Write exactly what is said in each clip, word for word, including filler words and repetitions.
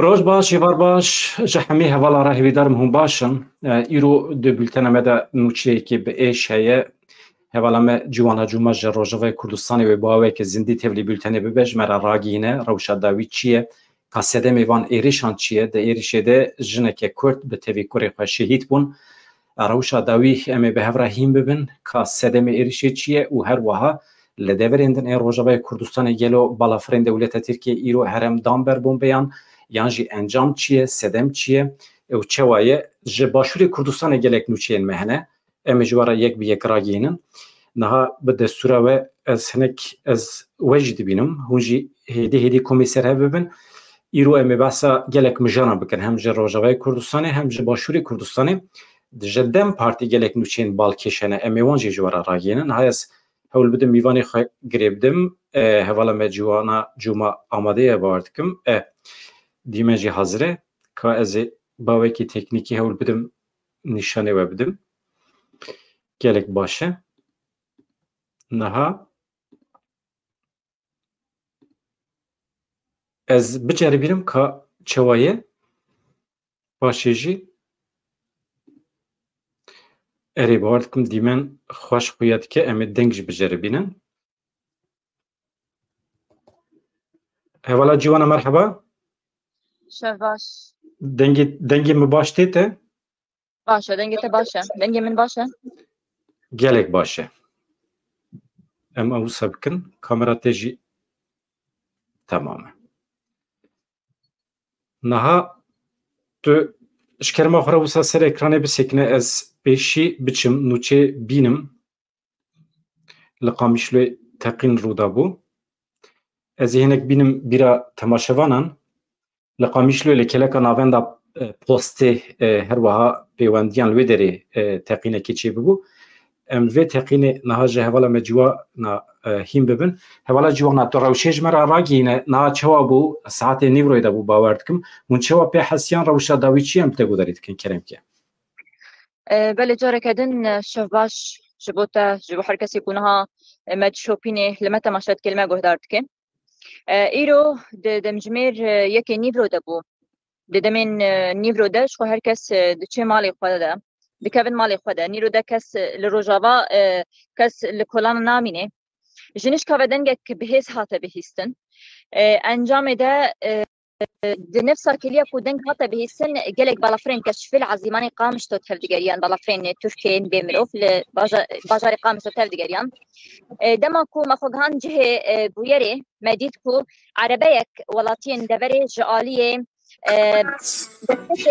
Roj baş, êvar baş, ji hemî hevala re hêvîdar im hûn baş in. E, îro di bültena me de nûçeyekê bi êş heye. Hevala me Ciwana Cûma ji Rojavayê Kurdistanê wê bi aweke zindî tevlî bültenê bibe, ji me re ragihîne, rewşa dawî çi ye? Ka sedemê van êrişan çi ye? Di êrişê de jineke Kurd bi tevî kurê xwe şehîd bûn. Rewşa dawî em ê bi hev re hîn bibin ka sedemê êrişê çi ye û her wiha li deverên din ên Rojavayê Kurdistanê gelo balafirên dewleta Tirkiyê îro herem dan ber bombeyan yan jî encam çi ye, sedem çi ye û çawa ye? Ji Başûrê Kurdistanê gelek nûçeyên me hene. Em ê ji we re yek bi yek ragihînin. Niha bi destûra we ez hinek ez we jî dibînim. Hûn jî hêdî hêdî komê ser hev bibin. Îro em ê behsa gelek mijaran bikin. Hem ji Rojavayê Kurdistanê hem ji Başûrê Kurdistanê. Ji DEM Partî gelek nûçeyên balkêş hene. Em ê wan jî ji we re ragihînin. Niha ez hewl bidim mîvanê xwe girê bidim. E, hevala me Ciwana Cûma amade ye, bawer dikim. E, dîmen jî hazir e. Ka ez ê bawekî teknîkî hewl bidim nîşanê we bidim. Gelek baş e. Niha ez biceribînim ka çawa ye. Paşê jî erê, bawer dikim dîmen xweş xuya dike, em ê deng jî biceribînin. Hevala Ciwana, merheba. Şev baş. Dengê, dengê min baş tê te? Baş e, dengê te baş e. Dengê min baş e? Gelek baş e. Em ew wisa bikin. Kamera te jî temam e. Niha tu ji kerema xwe re wisa ser ekranê bisekine, ez pêşî biçim, nûçê bînim. Li Qamişloyê teqîn rû dabû. Ez ê hinek bînim bîra temaşevanan. Li Qamişloyê li kêleka navenda, e, postê, e, her wiha pêwendiyan li wê derê, e, teqînekê çêbibû. Em vê teqînê niha ji hevala me Ciwana, e, hîn bibin. Hevala Ciwana, tu rewşê ji me re ragihîne, niha çawa bû? Saetê nîvroyê de bû, bawer dikim. Hûn çawa pê hesiyan, rewşa dawî çi ye, em bi te guhdarî dikin, kerem ke? E, belê, careke din, e, şev baş ji bo te, ji bo her kesê ku niha, e, me dişopînê, li me temaşe dike, li me guhdar dike. E, îro di demjimêr, e, yekê nîvro de bû. Di demên, e, nîvro de ji xwe her kes, e, diçe malê xwe de, dikevin malê xwe de. Nîro de kes, e, li Rojava, e, kes li kolan namîne. Ji nişka ve dengek bihêz hate bihîstin. E, encamê de, e, di nefsa kêliya ku deng hate bihîstin, gelek balafirên keşfê li Ezîmanê Qamişlo tevdigeriyan, balafirên Tirkên bê mirov li baja-, bajarê Qamişlo tevdigeriyan. E, dema ku me xwe gihan cihê, e, bûyerê, me dît ku erebeyek welatiyên deverê ji aliyê, e, destpêkê ji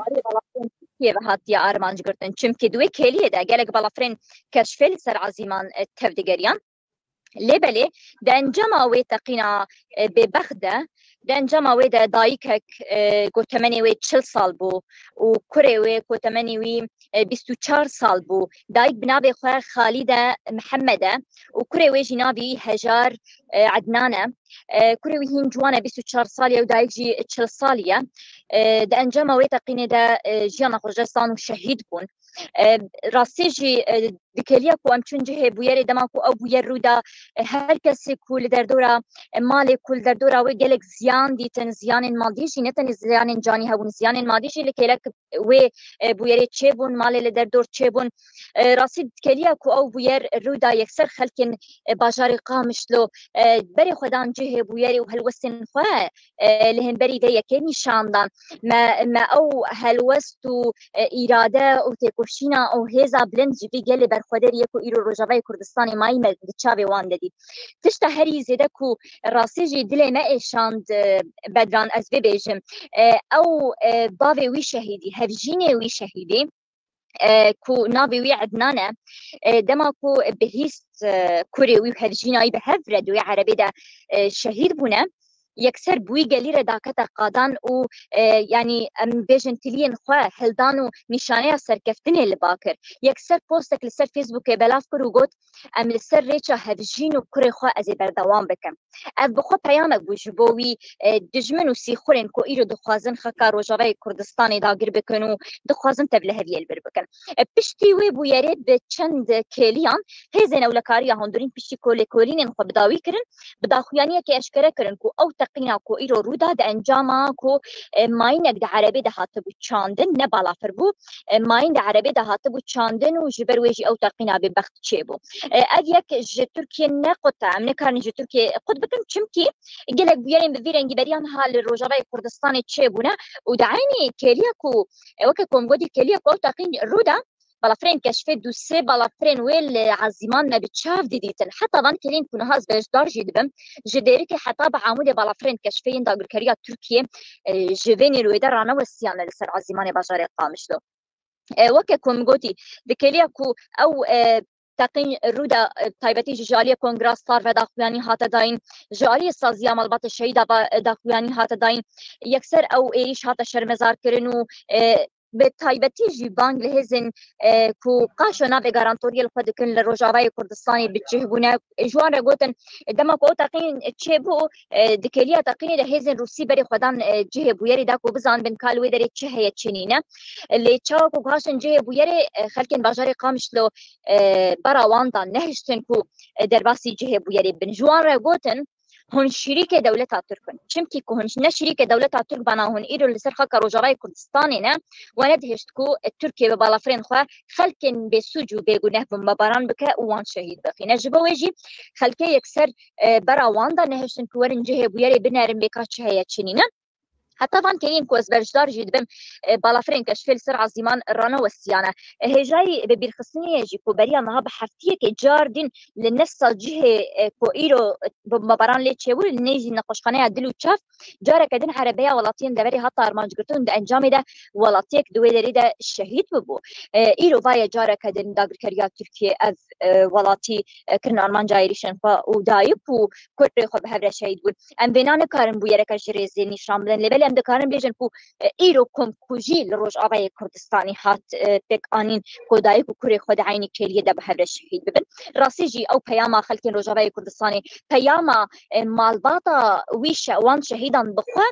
aliyê welatiyên Tirkiyê ve hatiye armanc girtin. Çimkî di wê kêliyê de gelek balafirên keşfê li ser Ezîman, e, tevdigeriyan. Lê belê di encama wê teqîna, e, bêbext de, di encama wê de dayikek, e, ku temenê wê çil sal bû û kurê wê ku temenê wî, e, bîst û çar sal bû. Dayik bi navê xwe Xalîde Mihemed e û kurê wê jî navê wî Hejar, e, Ednan e. E, kurê wî hîn ciwan e, bîst û çar salî ye û dayik jî çil salî ye. E, di encama wê teqînê de, e, jiyana xwe ji dest dan û şehîd bûn. E, rastî jî, e, di kêliya ku em çûn cihê bûyerê, dema ku ew bûyer rû da, e, her kesê ku li derdora, e, malê ku li derdora wê gelek ziyan dîtin, ziyanên madî jî, ne tenê ziyanên canî hebûn, ziyanên madî jî li kêlek wê, e, bûyerê çêbûn, malê li derdor çêbûn. E, rastî di kêliya ku ew bûyer rû da, yekser xelkên, e, bajarê Qamişlo, e, berê xwe dan cihê bûyerê û helwestên xwe, e, li hemberî vê yekê nîşan dan. Me, me ew helwest û, e, îrade û têkoşîna û hêza bilind ji vî gelê berxwedêrî ye ku îro Rojavayê Kurdistanê mayî me di çavê wan de dît. Tişta herî zêde ku rastî jî dilê me êşand, e, Bedran, ez vê bêjim, e, ew, e, bavê wî şehîdî, hevjînê wî şehîdî, e, ku navê wî Ednan e, e, dema ku bihîst, e, kurê wî û hevjîna wî bi hev re di wê erebê de, e, şehîd bûne, yekser bi wî gelî re dakete qadan û, e, yanî em bêjin tiliyên xwe hildan û nîşaneya serkeftinê li ba kir. Yekser postek li ser Facebookê belav kir û got, em li ser rêça hevjîn û kurê xwe ez ê berdewam bikim. Ev bi xwe peyamek bû ji bo wî, e, dijmin û sîxurên ku îro dixwazin xaka Rojavayê Kurdistanê dagir bikin û dixwazin tevliheviyê li vir bikin. E, piştî wê bûyerê bi çend kêliyan hêzên ewlekariya hundirîn piştî ku lêkolînên xwe bi dawî kirin, bi daxuyaniyekê eşkere kirin ku ew teqîna ku îro rû da di encama ku, e, mayînek di erebê de hatibû çandin, ne balafir bû, e, mayîn di erebê de hatibû çandin û ji ber wê jî ew teqîna bêbext çêbû. E, ev yek ji Tirkiye ne qut e, em nikarin ji Tirkiye qut bikin, çimkî gelek bûyerên bi vî rengî beriya niha li Rojavayê Kurdistanê çêbûne û di eynî kêliya ku, e, weke ku em gotî kêliya ku ew teqîn rû da, balafirên keşfê du sê balafirên wê li Ezîman me bi çav didîtin. Heta van kêliyên ku niha ez beşdar jî dibim, ji Dêrikê heta bi Amûdê balafirên keşfê yên dagirkeriya Tirkiye, e, ji vê nêrûyê de ranewestiyane li ser Ezîmanê bajarê Qamişlo. E, weke ku min gotî, di kêliya ku ew, e, teqîn rû de, e, taybetî jî ji aliyê Kongra Star ve daxuyanî hate dayîn, ji aliyê Saziya Malbatê Şehîda va-, e, daxuyanî hate dayîn, yekser ew êrîş hate şermezar kirin û, e, bi taybetî jî bang li hêzên, e, ku qaşo navê garantoriyê li xwe dikin li Rojavayê Kurdistanê bi cih bûne. Ji wan re gotin, dema ku ew teqîn çêbû, e, di kêliya teqînê de hêzên Rûsî berê xwe dan, e, cihê bûyerê de ku bizanibin ka li wê derê çi heye çi nîne. Lê çawa ku haştin cihê bûyerê, e, xelkên bajarê Qamişlo, e, bera wan dan, nehiştin ku, e, derbasî cihê bûyerê bin. Ji wan re gotin, hûn şirîkê dewleta Tirk in. Çimkî ku hûn ne şirîkê dewleta Tirk bana, hûn îro li ser xaka Rojavayê Kurdistanê ne, we nedihişt ku, e, Tirkiye bi balafirên xwe xelkên bêsûc û bêguneh bombebaran bike û wan şehîd bixîne. Ji bo wê jî xelkê yekser, e, bera wan de nehiştin ku werin cihê bûyerê binerin bê ka çi heye çi nîne. Heta van kêliyên ku ez beşdar jî dibim, e, balafirên keşfê li ser Ezîman ranewestiyane. E, hêjayî bibîrxistinê ye jî ku beriya niha bi heftiyekê car din li nefsa cihê, e, ku îro bombebaran lê çêbû, li nêzî nexweşxaneya dil û çav, careke din erebeya welatiyên deverê hate armancgirtin û di encamê de welatiyek di wê derê de şehîd bibû. E, îro vaye careke din dagirkeriya Tirkiye ev, e, welatî, e, kirin armanca êrîşên xwe û dayik û kurê xwe bi hev re şehîd bûn. Em vêna nikarin bûyereke ji rêzê nîşan bidin, lê belê em dikarin bêjin ku, e, îro komkujî li Rojavayê Kurdistanê hat, e, pêk anîn ku dayik û kurê xwe di eynî kêliyê de bi hev re şehîd bibin. Rastî jî ew peyama xelkên Rojavayê Kurdistanê, peyama, e, malbata wî şe-, wan şehîdan bi xwe,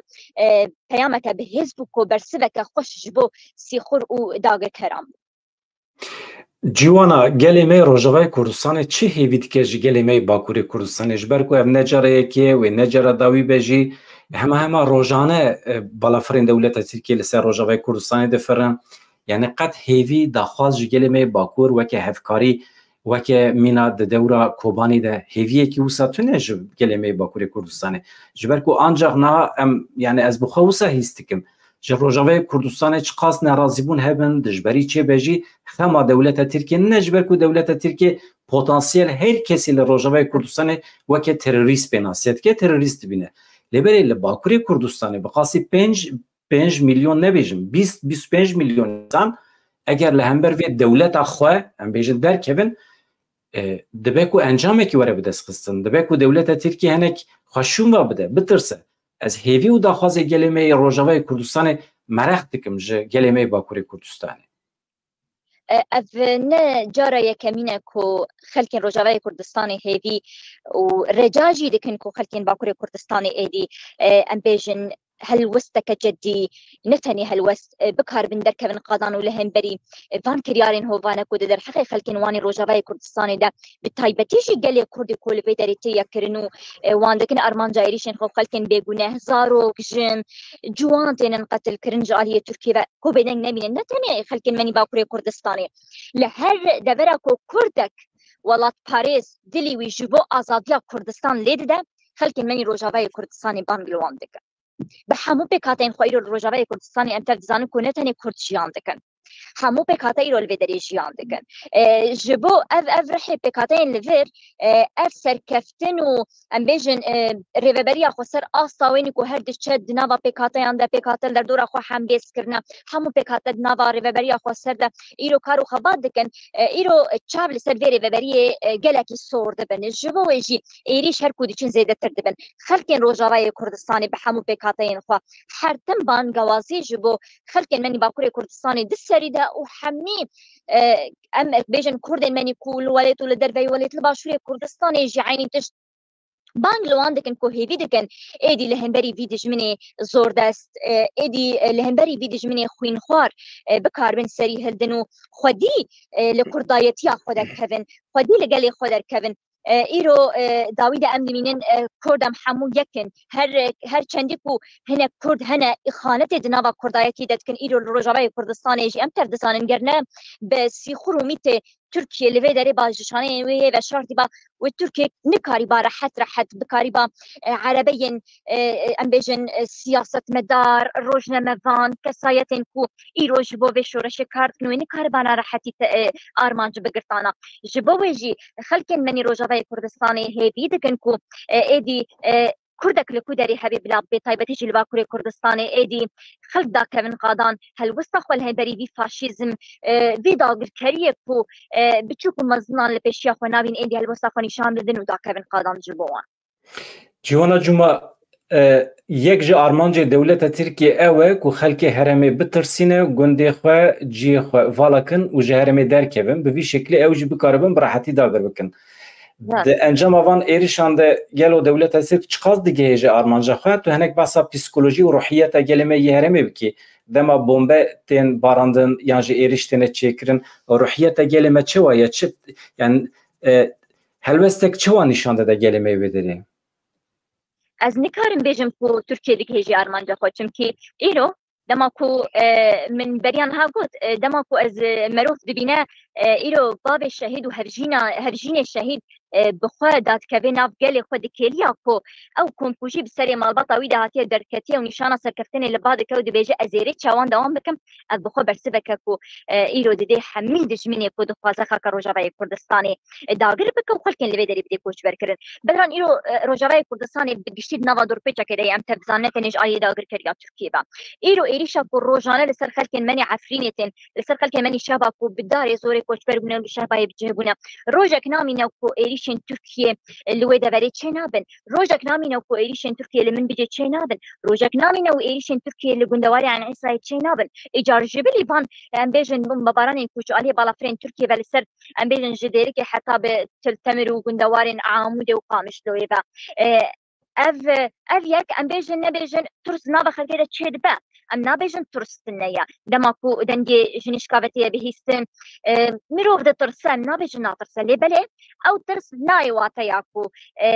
e, peyameke bihêz bû ku bersiveke xweş ji bo sîxur û dagirkeran bû. Ciwana, gelê me yê Rojavayê Kurdistanê çi hêvî dike ji gelê me yê Bakurê Kurdistanê? Ji ber ku ev ne cara yekê ye, wê ne cara dawî be jî, hema hema rojane, e, balafirên dewleta Tirkiyê li ser Rojavayê Kurdistanê difirin. Yani qet hêvî, daxwaz ji gelê me yê Bakur weke hevkarî, weke mîna di dewra Kobanî de hêviyekî wisa tune ji gelê me yê Bakurê Kurdistanê? Ji ber ku ancax niha em, yani ez bi xwe wisa hîs dikim. Ji Rojavayê Kurdistanê çiqas nerazîbûn hebin, dijberî çêbe jî, xema dewleta Tirkiye nîne, ji ber ku dewleta Tirkiye potansiyel her kesî li Rojavayê Kurdistanê weke terorîst pênasiye dike, terorîst dibîne. Lê berê li Bakurê Kurdistanê bi qasî pênc, pênc milyon nebêjim, bîst, bîst û pênc milyon însan eger li hember vê dewleta xwe, em bêjin, derkevin, e, dibe ku encamekî were bidestxistin, dibe ku dewleta Tirkiye hinek xwe şûn ve bide, bitirse. Ez hêvî û daxwazê gelê me yê Rojavayê Kurdistanê mereq dikim ji gelê me yê Bakurê Kurdistanê. E, ev ne cara yekemîn e ku xelkên Rojavayê Kurdistanê hêvî û rica jî dikin ku xelkên Bakurê Kurdistanê êdî, e, em bêjin, helwesteke cedî, ne tenê helwest, e, bikaribin derkevin qadan û li hemberî, e, van kiryarên hovane ku di derheqê xelkên wan ê Rojavayê Kurdistanê de, bi taybetî jî gelê Kurdê ku li vê derê tê yekkirin û, e, wan dikin armanca êrîşên xwe, xelkên bêguneh, zarok, jin, ciwan tênin qetilkirin ji aliyê Tirkiyê ve, ku bêdeng nebînin, ne tenê xelkên me yê Bakurê Kurdistanê. Li her devera ku Kurdek welatparêz dilî wî ji bo azadiya Kurdistan lê dide, xelkên me yê Rojavayê Kurdistanê bang li wan dikin. Bi hemû pêkhateyên xwe îro li Rojavayê Kurdistanê em tev dizanin ku ne tenê Kurd jiyan dikin. Hemû pêkhate îro li vê derê jiyan dikin. E, ji bo ev, ev rihê pêkhateyên li vir, e, ev serkeftin û em bêjin, e, rêveberiya xweser asta wênî ku her diçe di nava pêkhateyan de, pêkhate li derdora xwe hembêz kirine, hemû pêkhate di nava rêveberiya xweser de îro kar û xebat dikin, e, îro çav li ser vê rêveberiyê, e, gelekî sor dibin. Ji bo wê jî êrîş her ku diçin zêdetir dibin. Xelkên Rojavayê Kurdistanê bi hemû pêkhateyên xwe her tim bangewazî ji bo xelkên me yê Bakurê Kurdistanê di serî de û hemî, e, em bêjin Kurdên me yê ku li welêt û li derveyî welêt, li Başûrê Kurdistanê jî eynî tişt bang li wan dikin ku hêvî dikin êdî li hemberî vî dijminê zordest, e, êdî, e, li hemberî vî dijminê xwînxwar, e, bikaribin serî hildin û xwedî, e, li kurdayetiya xwe derkevin, xwedî li gelê xwe derkevin. E, îro, e, dawî de em dimînin, e, Kurd em hemû yek in. Her, her çendî ku hinek Kurd hene, îxanetê di nava Kurdayetî de dikin, îro li Rojavayê Kurdistanê jî em tev dizanin, ger ne bi sîxur û mîtê Tirkiye li vê derê ba ji şaneyên wê yê veşartî ba, wê Tirkiye nikarîba rehet rehet bikarîba, e, erebeyên, e, e, em bêjin, e, siyasetmedar, rojnamevan, kesayetên ku îro ji bo vê şoreşê kar dikin, wê nikaribana rehetî te, e, armanc bigirtana. Ji bo wê jî xelkên me nî Rojavayê Kurdistanê hêvî dikin ku, e, êdî, e, Kurdek li ku derê hebe bila, bê taybetî jî li Bakurê Kurdistanê, êdî xelk dakevin qadan, helwesta xwe li hemberî vî faşîzm, e, vî dagirkeriyê ku, e, biçûk û mezinan li pêşiya xwe nabîn, êdî helwesta xwe nîşan bidin û dakevin qadan ji bo wan. Ciwana Cuma, e, yek ji armancê dewleta Tirkiye ew e ku xelkê herêmê bitirsîne, gundê xwe, cihê xwe vala kin û ji herêmê derkevin, bi vî şeklî ew jî bikaribin bi rehetî dagir bikin. Di encama van êrişan de gelo dewleta Tirk çiqas digihêje armanca xwe? Tu hinek behsa psîkolojî û ruhiyeta gelê me yê herêmê bikî. Dema bombe tên barandin yan jî êriş têne çêkirin, ruhiyeta gelê me çawa ye? Çi, yani, e, helwestek çawa nîşan dide gelê me yê wê derê? Ez nikarim bêjim ku Tirkiye digihêje armanca xwe, çimkî îro dema ku, e, min beriya niha got, e, dema ku ez, e, merov dibîne, e, îro bavê şehîd û hevjîna, hevjînê şehîd, e, bi xwe dadikeve nav gelê xwe, dikêliya ku ew komkujî bi serê malbata wî de hatiye derketiye û nîşana serkeftinê li ba dike û dibêje, ez êrê çawan dewam bikim, ez bi xwe bersiveke ku, e, îro didê hemî dijminê ku dixwaze xelka Rojavayê Kurdistanê, e, dagir bike û xelkên li vê derê bidê koçberkirin. Belhan îro, e, Rojavayê Kurdistanê bi giştî di nava dorpêçekê de ye, em tev dizanin, ne tenê ji aliyê dagirkeriya Tirkiyê ve. Îro êrîşa ku rojane li ser xelkên me nê Efrînê tên, li ser xelkên me nî şehba ku bi darê zorê koçber bûne û li şehbayê bi cih bûne. Rojek namîne ku êrîşên Tirkiye, e, li wê deverê çê nabin. Rojek namîne ku êrîşên Tirkiye li Minbicê çê nabin. Rojek namîne û êrîşên Tirkiye li gundewarê Enîsayê çê nabin. Îcar ji bilî van, em bêjin, bombebaranên ku ji aliyê balafirên Tirkiye ve li ser, em bêjin, ji Dêrikê heta bi Til Temir û gundewarên Amûdê û Qamişloyê ve. E, ev, ev yek, em bêjin nebêjin, tirs nava xelkê de çêdibe. Em nabêjin tirs tune ye. Dema ku dengê jinî şikavetiye bihîstin, e, mirov ditirse, em nabêjin natirse. Lê belê ew tirs nayê wateya ku, e,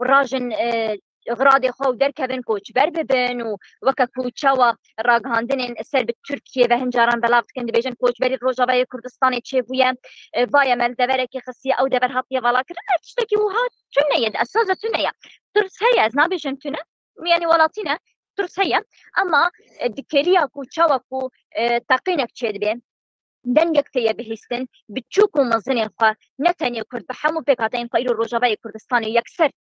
rajin, e, xiradê xwe û derkevin koçber bibin û weke ku çawa ragihandinên ser bi Tirkiye ve hin caran belav dikin, dibêjin koçberî Rojavayê Kurdistanê çêbûye, e, vaye me li deverekê xistiye, ew dever hatiye valakirin, ev tiştekî wiha tune ye, di esas de tune ye. Tirs heye, ez nabêjim tune, yanî welatî ne, tirs heye, ema, e, dikêliya ku çawa ku, e, teqînek çêdibe, dengek tê ye bihîstin, biçûk û mezinên xwe, ne tenê Kurd, bi hemû pêkhateyên xwe îro Rojavayê Kurdistanê yekser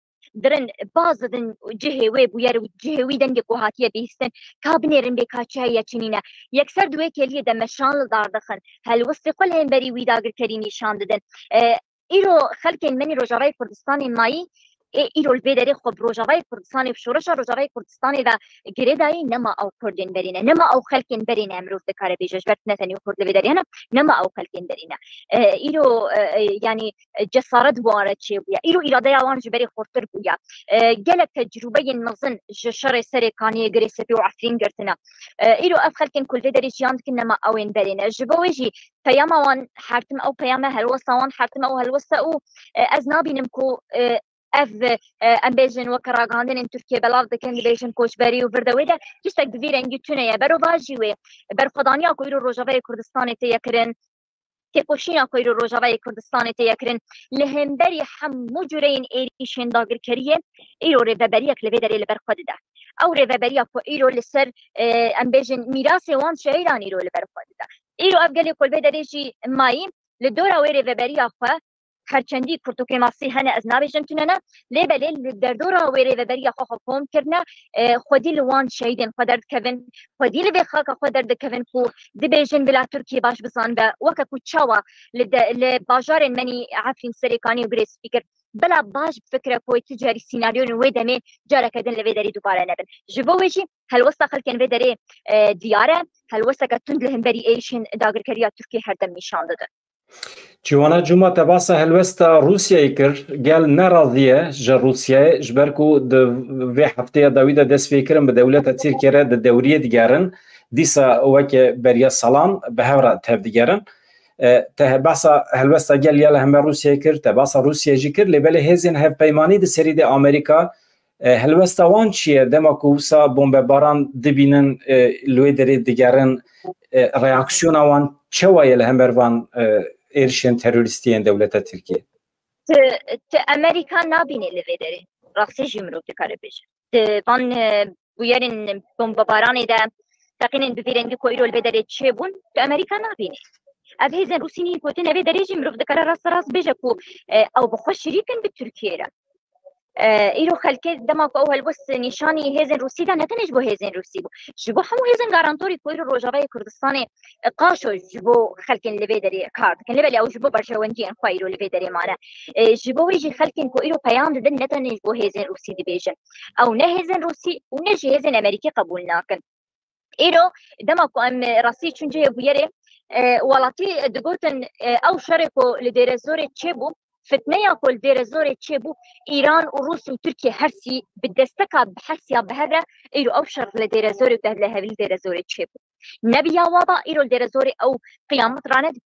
dirin, baz didin cihê wê bûyer û cihê wî dengê ku hatiye bihîstin, ka binêrin bê ka çi heye çi nîne. Yekser di wê kêliyê de meşan li dar dixin, helwestê xwe li hemberî wî dagirkerî nîşan didin. E, îro xelkên me nî Rojavayê Kurdistanê mayî, ê îro li vê derê xwe bi Rojavayê Kurdistanê, bi şoreşa Rojavayê Kurdistanê ve girêdayî, nema ew Kurdên berî ne, nema ew xelkên berî ne, mirov dikare bêje, ji ber ne tenê Kurd li vê derê hene, nema ew xelkên berî ne. E, îro, e, e, yanî, e, cesaret ware çêbûye. Îro îradeya wan ji berê xurtir bûye. E, gelek tecrûbeyên mezin ji şerê Serê Kaniyê, Girê Sepî û Efrîn girtine. E, îro ev xelkên ku li vê derê jiyan dikin, nema ew ên berê ne. Ji bo wê jî peyama wan hertim ew peyame, helwesta wan hertim ew helweste û, e, ez nabînim ku, e, ev, e, em bêjin weke ragihandinên Tirkiye belav dikin, dibêjin koçberî û vir de wê de tiştek bi vî rengî tune ye. Berovajî wê berxwedaniya ku îro Rojavayê Kurdistanê tê ye kirin, têkoşîna ku îro Rojavayê Kurdistanê tê ye kirin, li hemberî hemû cureyên êrîşên dagirkeriyê îro rêveberiyek li vê derê li ber xwe dide. Ew rêveberiya ku îro li ser, e, em bêjin mîrasê wan şehîdan îro li ber xwe dide. Îro ev gelê ku li vê derê jî mayî, li dora wê rêveberiya xwe, her çendî kurt û kêmasî hene, ez nabêjim tune ne, lê belê li derdora wê rêveberiya xwe xwe kom kirine, e, xwedî li wan şehîdên xwe derdikevin, xwedî li vê xaka xwe derdikevin ku dibêjin bila Tirkiye baş bizanibe, weke ku çawa li de, li bajarên me nî Efrîn, Serê Kanî û Girê Spî kir, bila baş bifikire ku wê tu carî sînaryonên wê demê careke din li vê derê dubare nebin. Ji bo wê jî helwesta xelkên vê derê, e, diyar e, helwesteke tund li hemberî êrişên dagirkeriya Tirkiye her dem nîşan didin. Ciwana Cuma, te basa helwesta Rûsyayê kir. Gel nerazî ye ji Rûsyayê, ji ber ku di vê hefteya dawî de dest pê kirin bi dewleta Tirkiye re di dewriyê digerin. Dîsa weke beriya salan bi hev re tev digerin. E, te he-, behsa helwesta gel ya li hember Rûsyayê kir, te behsa Rûsyayê jî kir, lê belê hêzên hevpeymanî di serî de Amerîka, e, helwesta wan çi ye? Dema ku wisa bombebaran dibînin, e, li wê derê digerin, e, reaksiyona wan çawa ye li hember van, e, êrişên terorîstî yên dewleta Tirkiye? Ti, ti Amerîka nabînî li vê derê. Rastî jî mirov dikare bêje. Di van, e, bûyerên bombebaranê de teqînên bi vî rengî ku îro li vê derê çêbûn, tu Amerîka nabînî. Ev hêzên Rûsî nîn ku tune vê derê jî mirov dikare rast rast bêje ku, e, ew bi xwe şirîk in bi Tirkiyê re. E, îro xelkê dema ku ew helwest nîşanî hêzên Rûsî de, ne tenê ji bo hêzên Rûsî bû. Ji bo hemû hêzên garantorî ku îro Rojavayê Kurdistanê, e, qaşo ji bo xelkên li vê derê kar dikin. Lê belê ew ji bo berjewendiyên xwe îro li vê derê mane. E, ji bo wê jî xelkên ku îro peyam didin, ne tenê ji bo hêzên Rûsî dibêjin. Ew ne hêzên Rûsî û ne jî hêzên Amerîkî qebûl nakin. Îro dema ku em rastî çûn cihê bûyerê, e, welatî digotin, e, ew şerê ku li Dêrezorê çêbû, fitneya ku li Dêrezorê çêbû, Îran û Rûs û Tirkiye her sî bi desteka bi her siya bi hev re îro ew şer li Dêrezorê, li hevlî Dêrezorê çêbû. Nebiya waba îro li Dêrezorê ew qiyamet ranedibû.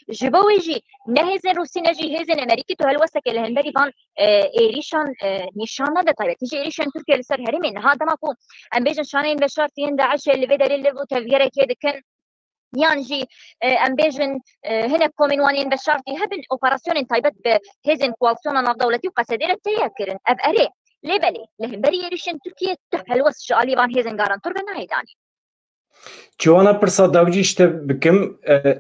Ji bo wê jî ne hêzên Rûsî ne jî hêzên Amerîkî tu helwesteke li hemberî van, e, êrîşan, e, nîşan nede, taybetî jî êrîşên Tirkiye li ser herêmê. Niha dema ku em bêjin şaneyên veşartî yên DAIŞê li vê derê liv û tevgerekê dikin, yan jî, e, em bêjin, e, hinek komên wan yên veşartî hebin, operasyonên taybet bi hêzên koalîsyona navdewletî û Qesedê re teye kirin. Ev erê. Lê belê, li hemberî êrîşên Tirkiye tu helwest ji alî van hêzên garantor ve nahê danîn. Ciwana, pirsa dawî jî ji te bikim. E,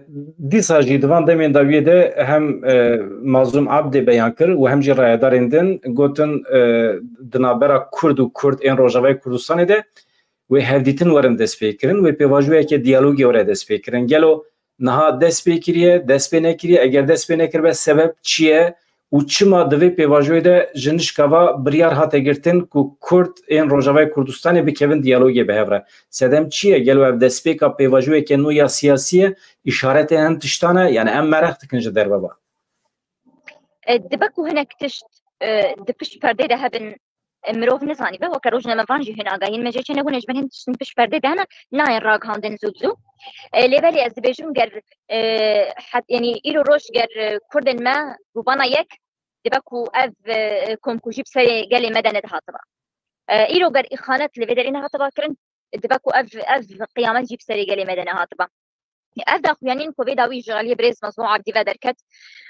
dîsa jî di van demên dawiyê de hem, e, Mazlûm Abdê beyan kir û hem jî rayedarên din gotin, e, di navbera Kurd û Kurd ên Rojavayê Kurdistanê de wê hevdîtin werin destpêkirin, wê pêvajoyeke diyalogê were destpêkirin. Gelo niha dest pê kiriye, dest pê nekiriye? Eger dest pê nekiribe, sebeb çi ye? Û çima di vê pêvajoyê de ji nişka va biryar hate girtin ku Kurd ên Rojavayê Kurdistanê bikevin diyalogê bi hev re? Sedem çi ye? Gelo ev destpêka pêvajoyeke nû ya siyasî ye? Îşaretê hin tiştan e? Yani em mereq dikin ji derve va. E, dibe ku hinek tişt, e, di pişt perdê de hebin, e, mirov nizanibe, weke rojnamevan jî hin agahiyên me jê çênebûne, ji ber hin tiştin pişt perdê de hene, nayên ragihandin zû bi zû. E, lê belê ez dibêjim ger, e, het-, yanî îro roj ger, e, Kurdên me bûbana yek, dibe ku ev, e, komkujî bi serê gelê me de nedihatiba. E, îro ger îxanet li vê derê nehatiba kirin, dibe ku ev, ev qiyamet jî bi serê gelê me de nehatiba. Ev daxuyanîn ku vê dawî ji aliyê birêz Mazlûm Abdî ve derket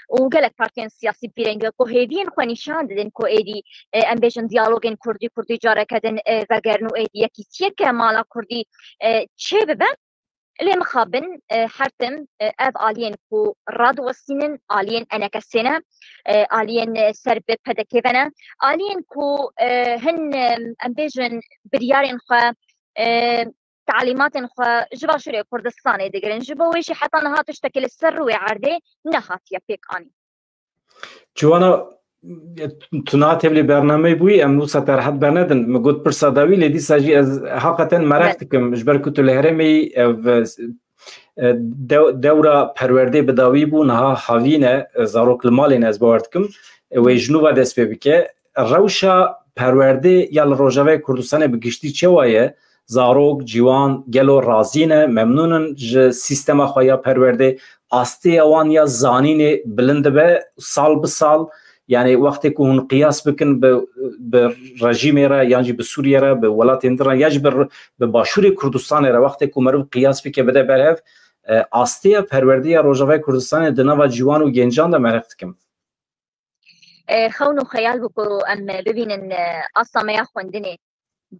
û gelek partiyên siyasî bi vî rengî ku hêviyên xwe nîşan didin ku êdî, e, em bêjin diyalogên Kurdî, Kurdî careke din, e, vegerin û êdî yekîtiyeke mala Kurdî, e, çêbibe. Lê mixabin, e, her tim, e, ev aliyên ku radiwestînin, aliyên enekesê ne, e, aliyên, e, ser bi P D K ve ne, aliyên ku, e, hin, e, em bêjin biryarên xwe, e, talîmatên xwe ji Başûrê Kurdistanê digirin. Ji bo wê jî heta niha tiştekî li ser rûyê erdê nehatiye pêkanîn. Ciwana, tu niha tevlî bernameyê bûyî, em wisa te rehet bernedin. Min got pirsa dawî, lê dîsa jî ez heqeten mereq Belê. dikim. Ji ber ku tu li herêmê yî, ev, e, dew-, dewra perwerdê bi dawî bû, niha havîn e, e, zarok li malê ne, ez bawer dikim. E, wê ji nû ve dest pê bike. Rewşa perwerdê ya li Rojavayê Kurdistanê bi giştî çawa ye? Zarok, ciwan, gelo razî ne, memnûn in ji sîstema xwe ya perwerdê? Astêya wan ya zanînê bilind dibe sal bi sal? Yani wextê ku hûn qiyas bikin bi, bi rejîmê re, yan jî bi Sûriye re, bi welatên din re, ya jî bi, bi Başûrê Kurdistanê re, wextê ku meriv qiyas bike, bide berhev, e, astêya perwerdê ya Rojavayê Kurdistanê di nava ciwan û gencan de mereq dikim. E, xewn û xeyal bû ku em bibînin, e, asta me ya xwendinê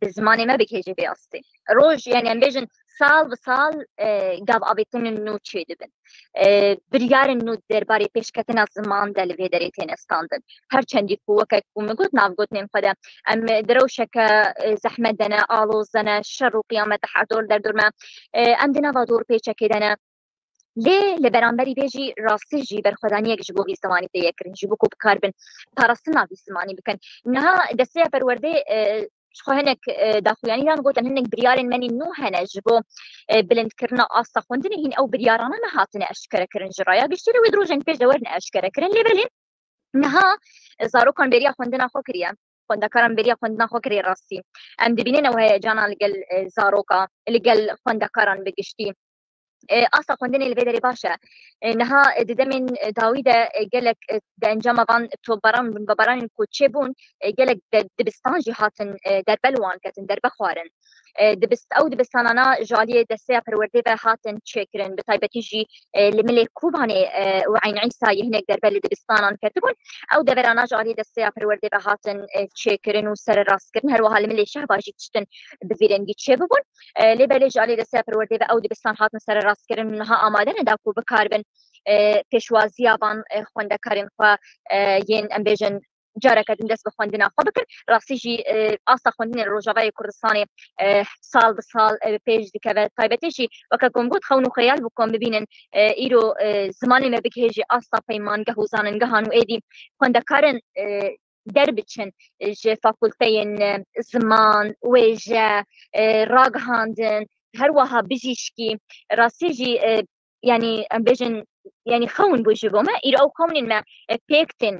bi zimanê me bigihêje vê astê. Roj, yani em bêjin sal bi sal, e, gav avêtinên nû çêdibin. E, biryarên nû derbarê pêşketina ziman de li vê derê têne standin. Her çendî ku weke ku min got navgotinên xwe de em di rewşeke, e, zehmet de ne, aloz de ne, şer û qiyamete her dor derdor me, e, em di nava dorpêçekê de ne. Lê li beramberî vê jî rastî jî berxwedaniyek ji bo vî zimanî tê yek kirin, ji bo ku bikarbin parastina vî zimanî bikin. Niha desteya perwerdê, e, ji xwe hinek, e, daxuyanî dan, gotin hinek biryarên me nî nû hene ji bo, e, bilindkirina asta xwendinê, hîn ew biryarana nehatine eşkere kirin ji raya giştî re, wê di rojên pêş de werin eşkere kirin. Lê belê niha, e, zarokan bêriya xwendina xwe kiriye, xwendekaran bêriya xwendina xwe kiriye rastî. Em dibînin ew heyecana li gel, e, zaroka, li gel xwendekaran bi giştî. E, asta xwendinê li vê derê baş e. E, niha, e, di demên, e, dawî de, e, gelek, e, di encama van topbaran û bombebaranên ku çêbûn, e, gelek de, dibistan jî hatin, e, derbe li wan ketin, derbe xwarin. E, dibist-, ew dibistanana ji aliyê desteya perwerdê ve hatin çêkirin, bi taybetî jî, e, li milê Kobanê, e, û Eyn Îsayê hinek derbe li dibistanan ketibûn. Ew deverana ji aliyê desteya perwerdê ve hatin, e, çêkirin û sererastkirin. Her wiha li milê Şehba jî tiştin bi vî rengî çêbibûn. E, lê belê ji alî desteya perwerdê ve ew dibistan hatin sererastkirin û niha amade ne da ku bikaribin, e, pêşwaziya van, e, xwendekarên xwe, e, yên, em bêjin, careke din dest bi xwendina xwe bikin. Rastî jî, e, asta xwendinê li Rojavayê Kurdistanê, e, sal bi sal, e, pêş dikeve. Taybetê jî weke ku min got, xewn û xeyal bû ku em bibînin, e, îro, e, zimanê me bigihêjî asta peymangeh û zanîngehan û êdî xwendekarên, e, derbiçin ji fakulteyên, e, ziman, wêje, e, ragihandin, her wiha bijîşkî. Rastî jî, e, yanî em bêjin, yanî xewn bû ji bo me. Îro ew xewnên me, e, pêk tên.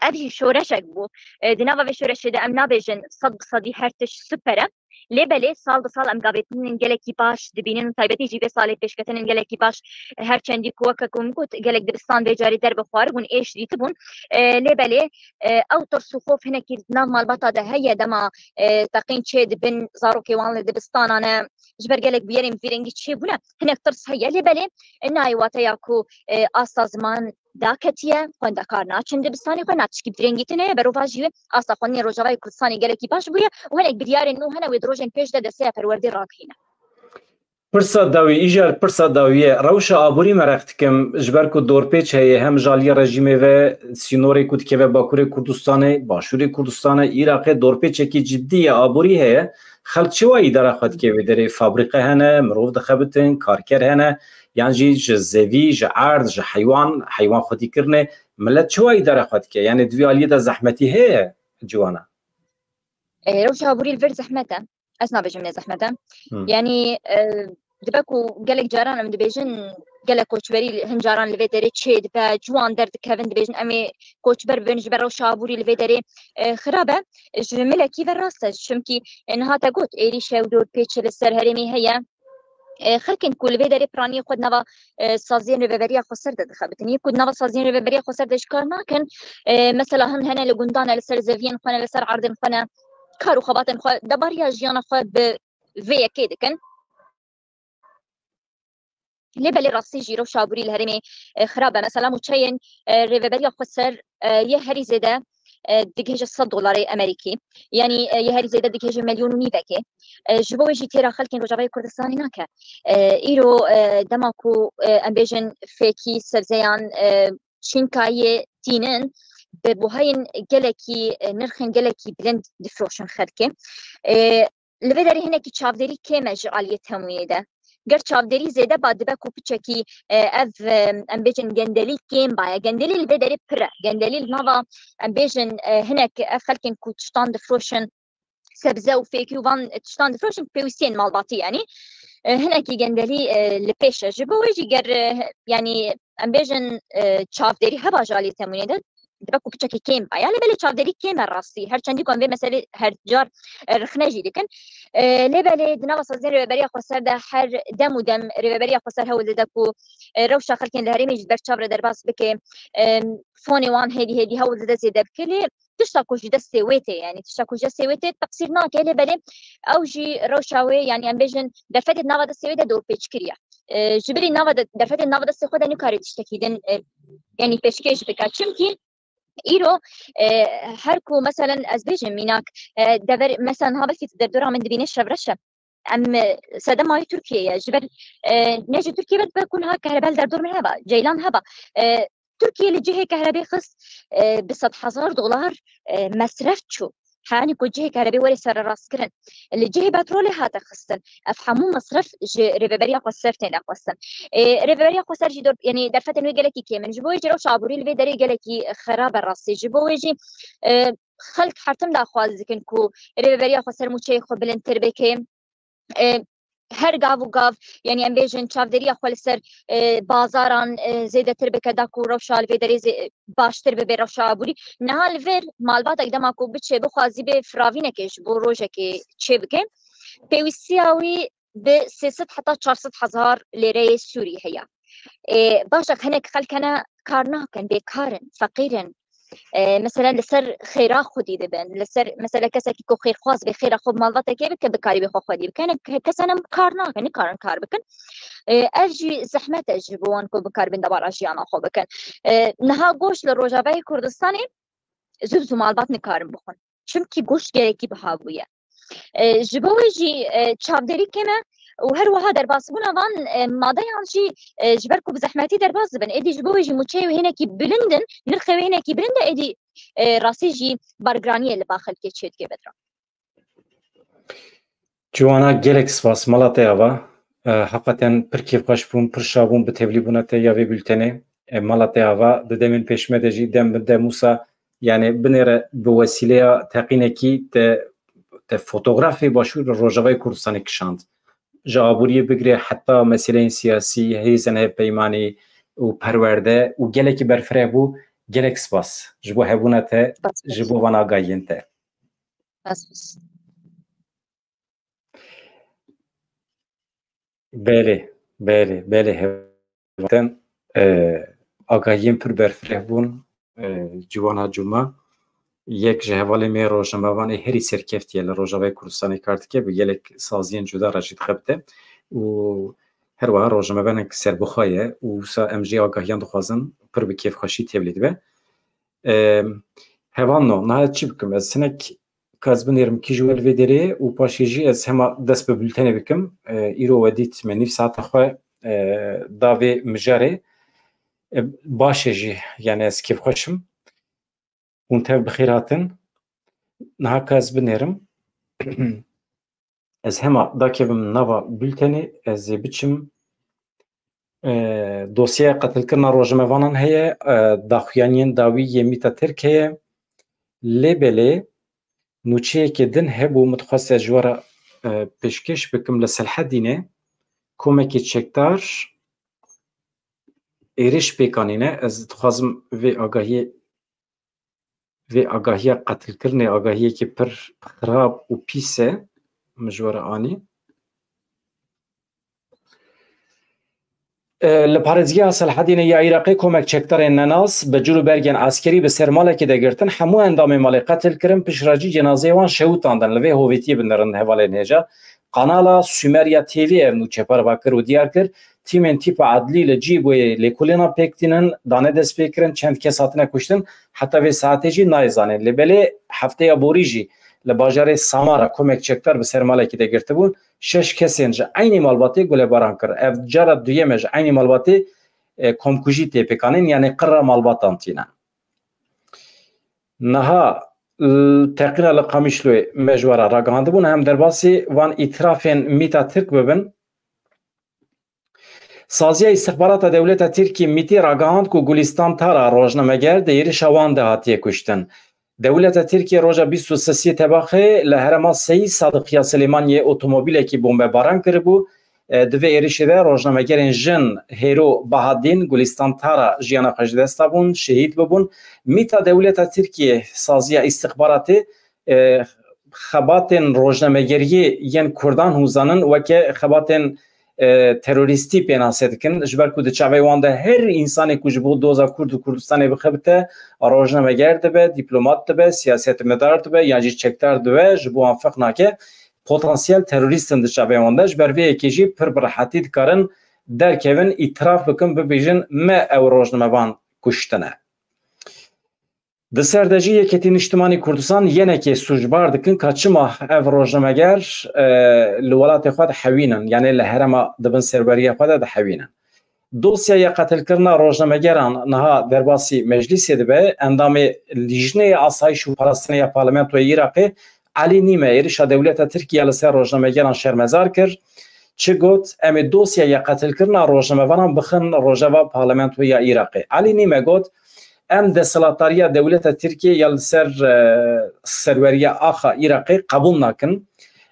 Ev jî şoreşek bû. E, di nava vê şoreşê de em nabêjin sed bi sedî her tişt super e. Lê belê sal bi sal em gavêtinên gelekî baş dibînin û taybetî jî vê salê pêşketinên gelekî baş, her çendî ku weke ku min got, gelek dibistan vê carê derbixwaribûn, êş dîtibûn. E, lê belê, e, ew tirs û xof hinekî di nav malbata de heye, dema, e, teqîn çê dibin, zarokê wan li dibistanan e, ji ber gelek bûyerên vî rengî çêbûne, hinek tirs heye. Lê belê, e, nayê wateya ku, e, asta ziman daketiye, xwendekar naçin dibistanê xwe, na tişkî bi direngî tune ye, berovajî wê asta xwendinê Rojavayê Kurdistanê gelekî baş bûye û hinek biryarên nû hene wê di rojên pêş de desteya perwerdê ragihîne. Pirsa dawî, îcar pirsa dawî ye. Rewşa aborî mereq dikim, ji ber ku dorpêç heye, hem ji aliyê rejîmê ve sînorê ku dikeve Bakurê Kurdistanê, Başûrê Kurdistanê, Iraqê dorpêçekî cidî ye, aborî heye. Xelk çi wa îdara xwe dike wê derê? Fabrîqe hene, mirov dixebitin, karker hene, yan jî ji zevî, ji erd, ji heywan, heywan xwedîkirinê, milet çi wa îdara xwe dike? Yanî di vî aliyê de zehmetî heye ciwana? E, rewşa aborî li vir zehmet e. Ez nabêjim ne zehmet e. Hmm. Yanî, e, dibe ku gelek caran em dibêjin, gelek koçberî hin caran li vê derê çê dibe, ciwan derdikevin, dibêjin em ê koçber bibin ji ber rewşa aborî li vê derê, e, xirab e. Ji milekî ve rast e, çimkî, e, niha te got, êrîş e û dorpêç li ser herêmê heye. E, xelkên ku li vê derê piraniyê xwe di nava, e, saziyên rêveberiya xweser de dixebitin. Yê ku di nava saziyên rêveberiya xweser de ji kar nakin, e, mesela hin hene li gundan e, li ser zeviyên xwe ne, li ser erdên xwe ne, kar û xebatên xwe, debariya jiyana xwe bi vê yekê dikin. Lê belê rastî jî rewşa aborî li herêmê, e, xirab e. Mesela mûçeyên, e, rêveberiya xweser, e, yê herî zêde, e, digihêje sed dolarê Amerîkî. Yanî, e, yê herî zêde digihêje milyon û nîvekê. E, ji bo wê jî têra xelkên Rojavayê Kurdistanê nake. E, îro, e, dema ku, e, em bêjin fêkî sebzeyan, e, çînkayê tînin, bi buhayên gelekî, e, nirxên gelekî bilind difroşin xelkê. E, li vê derê hinekî çavdêrî kêm e ji aliyê temûyê de. Ger çavdêrî zêde ba dibe ku piçekî, e, ev, e, em bêjin gendelî kêm baye. Gendelî li vê derê pir e. Gendelî li nava, em bêjin, e, hinek ev xelkên ku tiştan difroşin, sebze û fêkî û van tiştan difroşin, pêwîstiyên malbatî yanî. E, hinekî gendelî, e, li pêş e. Ji bo wê jî ger, e, yanî em bêjin, e, çavdêrî heba ji aliyê temûyê de, dibe ku piçekî kêm baye. Lê belê çavdêrî kêm e rastî. Her çendî ku em vê meselê her car, e, rixne jî dikin. E, lê belê di nava saziyên rêveberiya xweser de her dem û dem rêveberiya xweser hewl dide ku, e, rewşa xelkên li herêmê jî ber çav re derbas bike. E, fonê wan hêdî hêdî hewl dide zêde bike. Lê tişta ku ji destê wê tê, yanî tişta ku ji destê wê tê, teqsîr nake, lê belê ew jî rewşa wê, yanî em bêjin derfetê di nava destê wê de dorpêçkirî ye. E, ji bilî nava de, derfetê di nava destê xwe de nikare tiştekî din, e, yanî pêşkêş bike. Çimkî îro, e, her ku meselen ez bêjim mînak, e, dever, meselen niha belkî derdora min dibîne şevreş e. Em, e, sedema wî Tirkiye ye. Ji ber, e, ne ji Tirkiye ve dibe ku niha kehrebe li derdor min heba, ceylan heba. E, Tirkiye li cihê kehrebê xist, e, bi sed hezar dolar, e, mesref çû. Hanî ku cihê kehrebê were sererastkirin. Li cihê petrolê hate xistin. Ev hemû mesref ji rêveberiya xweser têne xwestin. E, rêveberiya xweser jî dor, yanî derfetên wê gelekî kêm in. Ji bo wê jî rewşa aborî li vê derê gelekî xerab e rastî. Ji bo wê jî, e, xelk her tim daxwaz dikin ku rêveberiya xweser mûçeyê xwe bilindtir bike. E, her gav û gav, yanî em bêjin çavdêriya xwe li ser, e, bazaran, e, zêdetir bike, da ku rewşa li vê derê zê-, baştir bibe rewşa aborî. Niha li vir malbatek dema ku biçe bixwazî bê firavînekê ji bo rojekê çêbike, pêwîstiya wî bi sê sed heta çar sed hezar lêreyê Sûrî heye. Ê, baş e, hinek xelk hene kar nakin, bêkar in, feqîr in. Ê, mesela li ser xêra xwedî dibin, li ser mesela kesekî ku xêrxwaz bê, xêra xwe bi malbatekê bike, bikarî bê xwe xwedî bike. Hinek kes hene kar nakin, nikarin kar bikin. Ê, ev jî zehmet e ji bo wan ku bikaribin debara jiyana xwe bikin. Ê, niha goşt li Rojavayê Kurdistanê zû bi zû malbat nikarin bixwin. Çimkî goşt gelekî biha bûye. E, ji bo wê jî, e, çavdêrî kêm e û her wiha derbasbûna van, e, madeyan jî, e, ji ber ku bi zehmetî derbas dibin. Êdî ji bo wê jî mûçeyê wê hinekî bilind in, nirxê wê hinekî bilind e, êdî, e, rastî jî bargiraniyê li ba xelkê çêdike bedra. Ciwana, gelek spas. Mala te ava. E, heqeten pir kêfxweş bûm, pir şa bûm bi tevlîbûna te ya vê bültenê. E, mala te ava. Di demên pêş me de jî dem bi dem wisa, yani binêre bi wesîleya teqînekî te, te fotografê Başûr Rojavayê Kurdistanê kişand. Ji aboriyê bigire heta meseleyên siyasî, hêzên hevpeymanî û perwerde û gelekî berfireh bû. Gelek spas ji bo hebûna te, ji bo van agahiyên te. Belê, belê, belê, hevten, e, agahiyên pir berfireh bûn, e, Ciwana Cuma, yek ji hevalê me rojnamevanê herî serkeftiye li Rojavayê Kurdistanê kar dike, bi gelek saziyên cuda re jî dixebite û her wiha rojnamevanek serbixwe ye û wisa em jê agahiyan dixwazin, pir bi kêfxweşî tevlî dibe. E, hevalno, niha çi bikim? Ez hinek ka ez binêrim kî ji we li vê derê û paşê jî ez hema dest bi bultenê bikim. E, îro we dît me nîv saeta xwe, e, da vê mijarê. E, baş e jî, yani ez kêfxweş im. Hûn tev bi xêr hatin. Niha ka ez binêrim. Ez hema dakevim nava bultenê, ez ê biçim. E, dosyaya qetilkirina rojnamevanan heye, e, daxuyaniyên dawî yê Mîta Tirk heye. Lê belê nûçeyekê din hebû, min dixwest ez ji we re, e, pêşkêş bikim. Li Selhedînê komekî çekdar êriş pêk anîne. Ez dixwazim vê agahiyê, vê agahiya qetilkirinê, agahiyekî pir xirab û pîs e, min ji we re anî. E, li parêzgeha Selhedînê ya Iraqê komek çekdarên nenas bi cil û bergên eskerî bi ser malekî de girtin, hemû endamên malê qetil kirin, piştre jî cenazeyê wan şewitandin. Li vê hovîtiyê binêrin hevalên hêja. Kanala Sumerya T V ev nûçe parve kir û diyar kir, tîmên tîpa edlî li cî boyê lêkolînan pêk tînin, dane destpêkirin, çend kes hatine kuştin, heta vê saetê jî nayê zanîn. Lê belê hefteya borî jî li bajarê Samara komek çekdar bi ser malekî de girtibûn, şeş kesên ji eynî malbatê gulebaran kir. Ev cara duyem e ji eynî malbatê, e, komkujî tê pêkanîn, yanî qirra malbatan tîne. Niha, l-, teqîna li Qamişloyê me ji we re ragihandibûn, em derbasî van îtirafên Mîta Tirk bibin. Saziya Îstixbarata Dewleta Tirkiyê, Mîtî, ragihand ku Gulîstan Tara, rojnameger, di êrişa wan de hatiye kuştin. Dewleta Tirkiyê roja bîst û sisê Tebaxê li herêma Seyîd Sadiqiya Silêmaniyê otomobîlekî bombebaran kiribû. E, di vê êrişê de rojnamegerên jin Hêro Bahadîn, Gulîstan Tara jiyana xwe ji dest dabûn, şehîd bibûn. Mîta, dewleta Tirkiyê, saziya îstixbaratê, e, xebatên rojnamegeriyê yên Kurdan hûn zanin weke xebatên, e, terorîstî pênase dikin, ji ber ku di çavê wan de her însanê ku ji bo doza Kurd û Kurdistanê bixebite, rojnameger dibe, dîplomat dibe, siyasetmedar dibe, yan jî çekdar dibe, ji bo wan ferq nake, potansiyel terorîst in di çavê wan de. Ji ber vê yekê jî pir bi rehetî dikarin derkevin, îtiraf bikin, bibêjin, me ew rojnamevan kuştine. Di ser de jî Yeketî Niştimanî Kurdistan yenekê sûcbar dikin ka çima ev rojnameger, e, li welatê xwe dihewînin, yanê li herêma di bin serweriya xwe de dihewînin. Dosyaya qetilkirina rojnamegeran niha derbasî meclîsê dibe. Endamê Lîjneyê Asayîş û Parastinê ya Parlamentoya Iraqê Elî Nîme êrişa dewleta Tirkiye li ser rojnamegeran şermezar kir. Çi got? Em ê dosyaya qetilkirina rojnamevanan bixin rojeva Parlamentoya Iraqê. Elî Nîme got, em desthilatdariya dewleta Tirkiyê ya li ser, e, serweriya axa Iraqê qebûl nakin.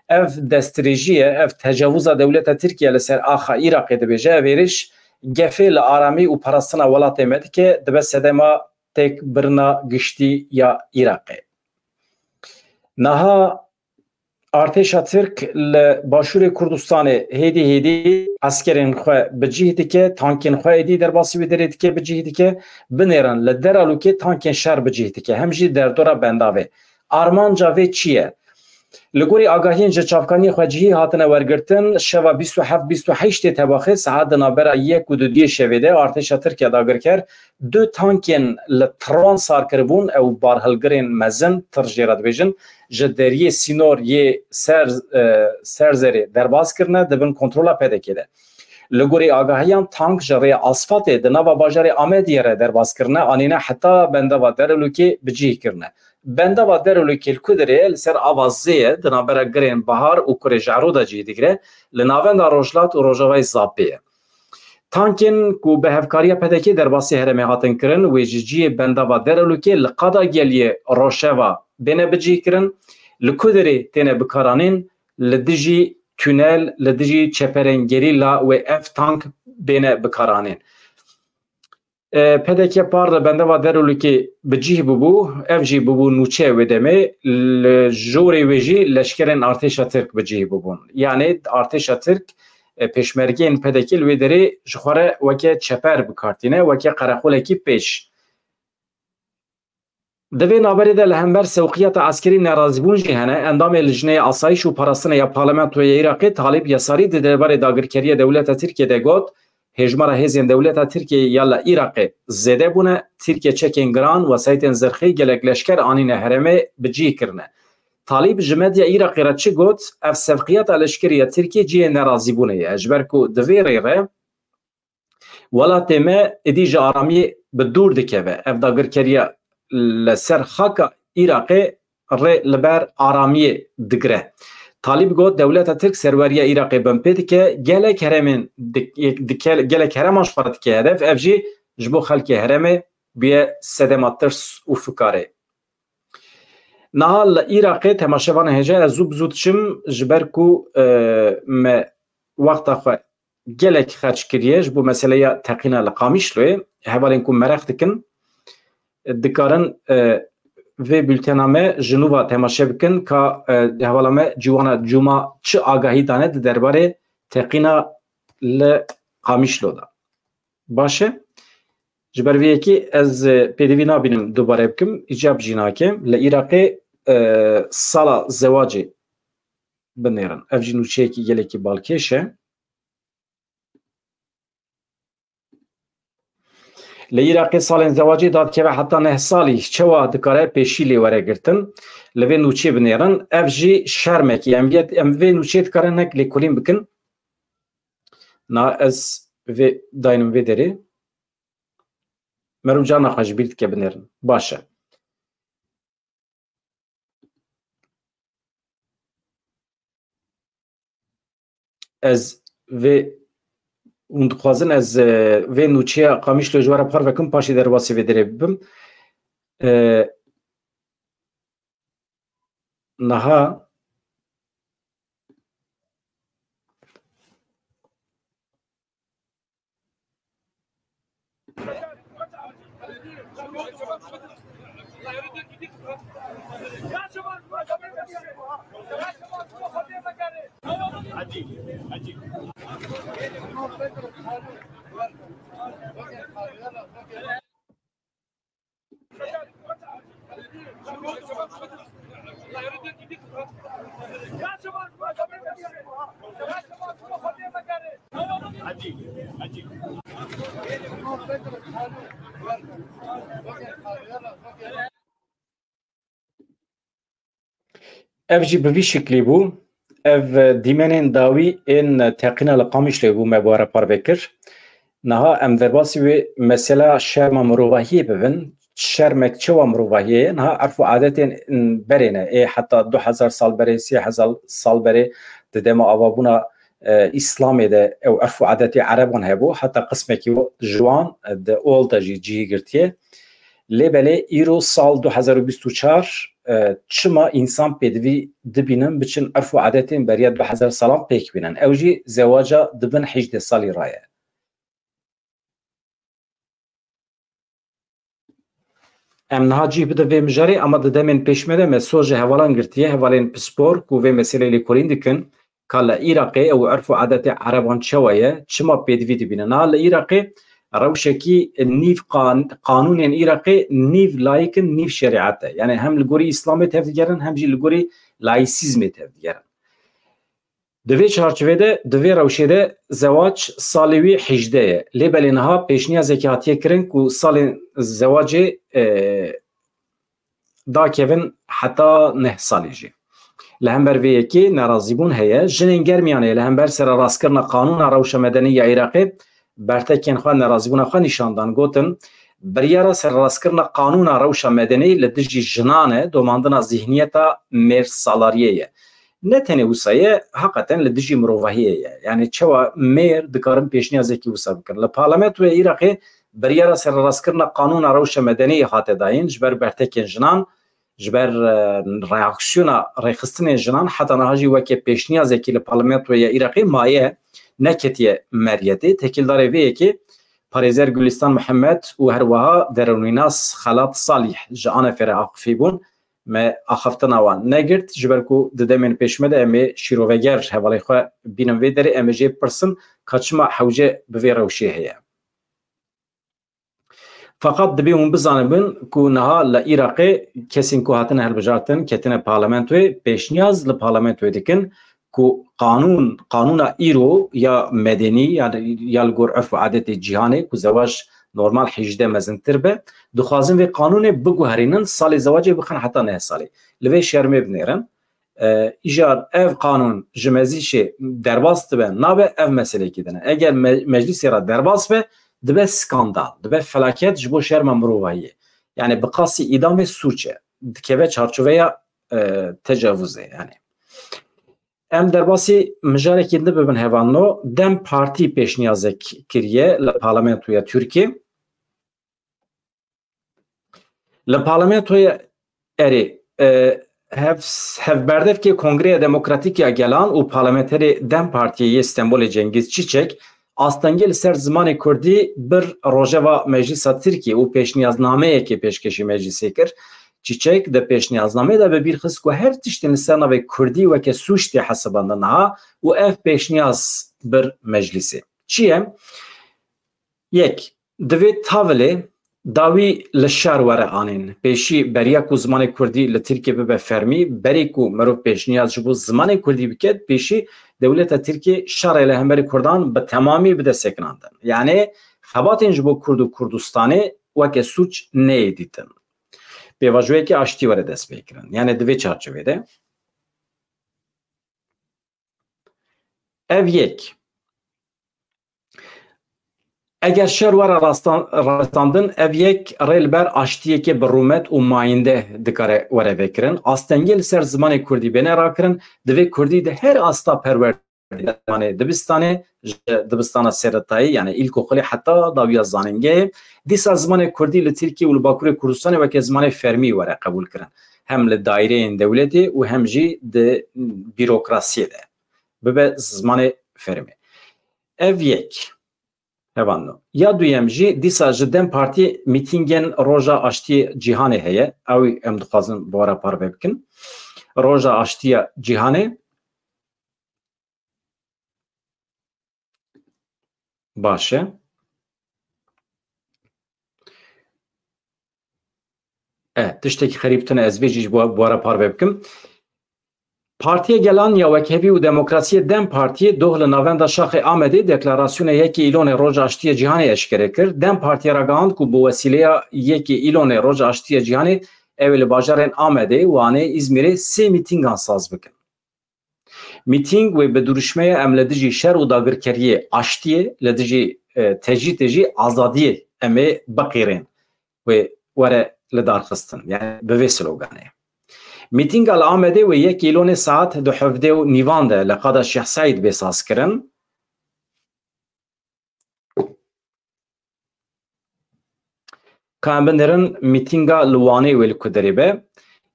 Ev destdirêjî ye, ev tecawiza dewleta Tirkiyê li ser axa Iraqê dibêje. Ev êriş gefê li aramî û parastina welatê me dike, dibe sedema têkbirina giştî ya Iraqê. Niha Artêşa Tirk li Başûrê Kurdistanê hêdî hêdî eskerên xwe bi cih dike, tankên xwe êdî derbasî wê derê dike, bi cih dike. Binêrin, li Deralûkê tankên şer bi cih dike, hem jî derdora Bendavê. Armanca vê çi ye? Li gorî agahiyên ji çavkaniyê xwecihî hatine wergirtin, şeva bîst û heft bîst û heştê Tebaxê saet di navbera yek û dudiyê şevê de artêşa Tirk ya dagirker du tankên li Tron sar kiribûn, ew barhilgirên mezin, tir jê re dibêjin, ji deriyê sînor yê ser, e, Serzerê derbas kirine, di bin kontrola P D K'ê de. Li gorî agahiyan, tank ji rêya asfaltê di nava bajarê Amediyê re derbas kirine, anîne heta bendava Derelûkê bi cih kirine. Bendava Derelûkê li ku derê ye? Li ser ava zê ye, di navbera girên Bahar û Kurê Jero de cih digire, li navenda Rojhilat û Rojavayê Zapê ye. Tankên ku bi hevkariya P D K derbasî herêmê hatin kirin, wê ji cihê bendava Derelûkê li qada geliyê Roşeva bêne bicihkirin, li ku derê têne bikaranîn, li dijî tunel, li dijî çeperên gerîla wê ev tank bêne bikaranîn. E, P D K par de bendava Derulukê bi cih bûbû, ev jî bûbû nûçe wê demê, li jorê wê jî leşkerên artêşa Tirk bi cih bûbûn. Yanê artêşa Tirk, e, pêşmergeyên P D K li wê derê ji xwe re weke çeper bi kar tîne, weke qereqolekî pêş. Di vê navberê de li hember sewqiyata eskerî nerazîbûn jî hene. Endamê Lijneyê Asayîş û Parastinê ya Parlamentoya Iraqê Talîb Yesarî di derbarê dagirkeriya dewleta Tirkiyê de got, hêjmara hêzên dewleta Tirkiyê ya li Iraqê zêde bûne, Tirkiye çekên giran, wesayîtên zirxî, gelek leşker anîne herêmê bi cih kirine. Talîb ji medya Iraqê re çi got? Ev sevqiyata leşkerî ya Tirkiyê cihê nerazîbûnê ye. Ji ber ku di vê rê re welatê me êdî ji aramiyê bi dûr dikeve. Ev dagirkeriya li ser xaka Iraqê rê li ber aramiyê digire. Talîb got, dewleta Tirk serweriya Iraqê binpê dike, gelek herêmên dik-, dike, gelek herêman ji xwe re dike hedef, ev jî ji bo xelkê herêmê bûye sedema tirs û fikarê. Niha li Iraqê temaşevanê hêja, ez zû bi zû diçim, ji ber ku, e, me wexta xwe gelek xerc kiriye ji bo meseleya teqîna li Qamişloyê. Hevalên ku mereq dikin, dikarin, e, vê bultena me ji nû ve temaşe bikin ka, e, hevala me Ciwana Cuma çi agahî dane di derbarê teqîna li Qamişlo de. Baş e. Ji ber vê yekê ez, e, pêdivî nabînim dubare bikim, îcab jî nake. Li Iraqê, e, sala zewacê binêrin. Ev jî nûçeyekî gelekî balkêş e. Li Iraqê salên zewacê dadikeve heta neh salî. Çawa dikare pêşî lê were girtin? Li vê nûçê binêrin. Ev jî şermekî. Em vê, em vê nûçê dikarin hinek lêkolîn bikin. Na ez vê daynim vê derê. Meriv carna xwe ji bîr dike, binêrin. Baş e. Ez vê, hûn dixwazin ez, e, vê nûçeya Qamişlo ji we re parve kim, paşê derbasî vê derê bibim. E, niha Ev jî bi vî şiklî bû. Ev, e, dîmenên dawî ên teqîna li Qamişloyê bû, me bi we re parve kir. Niha em derbasî wê mesela şerma mirovahiyê bibin. Şermek çawa mirovahiyê ye? Niha erf û adetên berê ne. Ê heta du hezar sal berê, sê hezar sal berê di dema avabûna, e, Îslamê de ew erf û adetê Ereban hebû. Heta qismekî ji wan, e, di ol de jî cihî girtiye. Lê belê îro sal du hezar û bîst û çar, e, çima însan pêdivî dibînin biçin erf û adetên beriya du hezar salan pêk bînin? Ew jî zewaca di bin hejdeh salî re ye. Em niha cih bidin vê mijarê, ama di demên pêş me de me soz ji hevalan girtiye, hevalên pispor ku vê meseleyê lêkolîn dikin, ka li Iraqê ew urf û adetê ereban çawa ye, çima pêdivî dibîne. Niha li Iraqê rewşekî nîv qan-, qanûnên Iraqê nîv layik in, nîv şerîet e. Yani hem li gorî Îslamê tevdigerin, hem jî li gorî laîsîzmê tevdigerin. Di vê çarçovê de, di vê rewşê de zewac salê wî hejdeh ye. Lê belê niha pêşniyazekî hatiye kirin ku salên zewacê, e, dakevin heta neh salî jî. Li hember vê yekê nerazîbûn heye. Jinên Germiyanê li hember sererastkirina qanûna rewşa medenî ya Iraqê bertekên xwe, nerazîbûna xwe nîşan dan. Gotin, biryara sererastkirina qanûna rewşa medenî li dijî jinan e, domandina zîhniyeta mêr salariyê ye. Ne tenê wisa ye, heqeten li dijî mirovahiyê ye. Yani çawa mêr dikarin pêşniyazekî wisa bikin? Li parlamentoya Iraqê biryara sererastkirina qanûna rewşa medenî hate dayîn, ji ber bertekên jinan, ji ber, e, reaksiyona rêxistinên jinan, heta niha jî weke pêşniyazekî li parlamentoya Iraqê maye, neketiye meriyetê. Tekîldarê vê yekê parêzer Gulistan Mihemed û her wiha derûnînas Xelat Salîh ji Anefê re axifî bûn. Me axaftina wan negirt, ji ber ku di demên pêş me de em ê şîroveger hevalê xwe bînin vê derê, em ê jê bipirsin ka çima hewce bi vê rewşê heye. Feqet dibê hûn bizanibin ku niha li Iraqê kesên ku hatine hilbijartin, ketine parlamentoyê, pêşniyaz li parlamentoyê dikin ku qanûn, qanûna îro ya medenî, ya, ya li gor urf û adetê cîhanê ku zewac normal hejdeh mezintir be, dixwazin vê qanûnê biguherînin, salê zewacê bixin heta neh salê. Li vê şermê binêrin. E, îcar ev qanûn ji meclîsê derbas dibe, nabe, ev meselekî din e. Eger me-, meclîsê re derbas be, dibe skandal, dibe felaket ji bo şerma mirovahiyê. Yani bi qasî îdamê sûc e. Dikeve çarçoveya, e, tecavuzê yani. Em derbasî mijarekî din bibin hevalno, DEM Partî pêşniyazek kiriye li parlamentoya Tirkiyê. Li parlamentoya erê, e, hev-, hevberdevkê Kongreya Demokratîk ya Gelan û parlamenterê DEM Partiyê yê Stenbolê Cengiz Çiçek astengê li ser zimanê kurdî bir rojeva Meclîsa Tirkiyê û pêşniyaznameyekê pêşkêşî Meclîsê kir. Çiçek di pêşniyaznameyê de bi bîr xist ku her tiştên li ser navê kurdî weke sûc tê hesibandin niha û ev pêşniyaz bir Meclîsê. Çi ye? Yek, divê tavilê dawî li şar were anîn. Pêşî beriya ku zimanê kurdî li Tirkiyê bibe fermî, berî ku mirov pêşniyaz ji bo zimanê kurdî bike, pêşî dewleta Tirkiyê şerê li hemberî kurdan bi temamî bide sekinandin. Yanî xebatên ji bo kurd û Kurdistanê weke sûc neyê dîtin. Pêvajoyeke aştî were destpêkirin. Yanî di vê çarçovê de. Ev yek. Eger şer were rastan-, rastandin, ev yek rê li ber aştiyeke bi rûmet û mayînde dikare were vekirin. Astengî li ser zimanê kurdî bêne rakirin, divê kurdî di her asta perwerdê, yani dibistanê, ji dibistana seretayî, yani îlkoxulê heta dawiya zanîngehê, dîsa zimanê kurdî li Tirkiye û li Bakurê Kurdistanê weke zimanê fermî were qebûl kirin. Hem li daîreyên dewletê û hem jî di bîrokrasiyê de bibe zimanê fermî. Ev yek. Hevalno. Ya duyem jî dîsa ji DEM Partî mîtîngên Roja Aştiyê Cîhanê heye. Ew em dixwazin bi we re parve bikin. Roja Aştiya Cîhanê. Baş e. E, tiştekî xerîb tune, ez vê jî ji bo, bo re parve bikim. Partiya Gelan ya Wekhevî û Demokrasiyê, DEM Partiyê, doh li navenda Şaxê Amedê deklarasyona yekê Îlonê Roja Aştiya Cîhanê eşkere kir. DEM Partiyê ragihand ku bi wesîleya yekê Îlonê Roja Aştiya Cîhanê ew ê li bajarên Amedê, Wanê, Îzmîrê sê mîtîngan saz bikin. Mîtîng wê bi dirûşmeya "Em li dijî şer û dagirkeriyê aştiyê, li dijî, e, tecrîtê jî azadiyê em ê biqîrên" wê were lidarxistin, yani bi vê sloganê. Mîtînga li Amedê wê yek Îlonê saet di hevdeh û nîvan de li qada Şêx Seîd bê sazkirin. Ka em binêrin mîtînga li Wanê wê li ku derê be.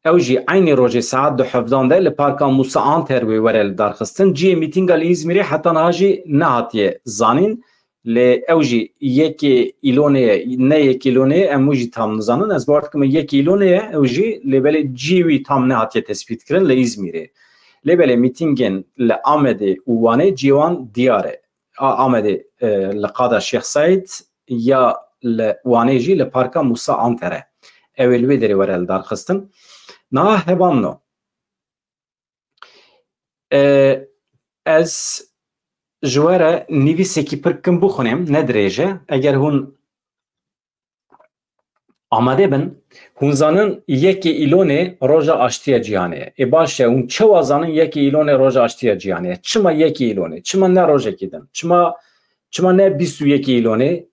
Ew jî eynî rojê saet du hevdan de li Parka Musa Anter wê were lidarxistin. Cihê mîtînga li Îzmîrê heta niha jî nehatiye zanîn. Lê ew jî yekê Îlonê ye, ne yekê Îlonê ye, em wî jî tam nizanin. Ez bawer dikim yekê Îlonê ye, ew jî, lê belê cihê wî tam nehatiye tespîtkirin li Îzmîrê. Lê belê mîtîngên li Amedê û Wanê cihê wan diyar e. A Amedê, e, li qada Şêx Seîd, ya li Wanê jî li Parka Mûsa Anter e. Ew ê li wê derê were lidarxistin. Niha hevalno. E, ez ji we re nivîsekî pir kim bixwînim, ne dirêj e. Eger hûn amade bin, hûn zanin yekê Îlonê roja aştiya cîhanê ye. Ê baş e, hûn çawa zanin yekê Îlonê roja aştiya cîhanê ye? Çima yekê Îlonê? Çima ne rojekî din? Çima, çima ne bîst û yekê Îlonê?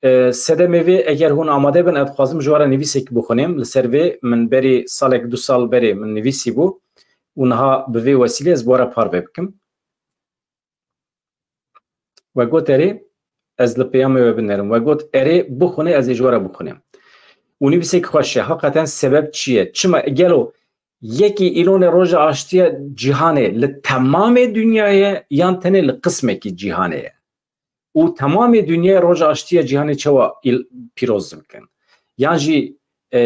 E, sedemê vê, eger hûn amade bin, ez dixwazim ji we re nivîsekî bixwînim. Li ser vê min berî salek, du sal berê min nivîsî bû û niha bi vê wesîlê ez bi we re parve bikim. We got erê, ez li peyamê we binêrim. We got erê bixwîne, ez ê ji we re bixwînim. Û nivîsek xweş e. Heqeten sebeb çi ye? Çima gelo yekê Îlonê roja aştiya cîhanê li temamê dinyayê ye yan tenê li qismekî cîhanê ye? Û temamê dinyayê roja aştiya cîhanê çawa îl-, pîroz dikin? Yan jî, e,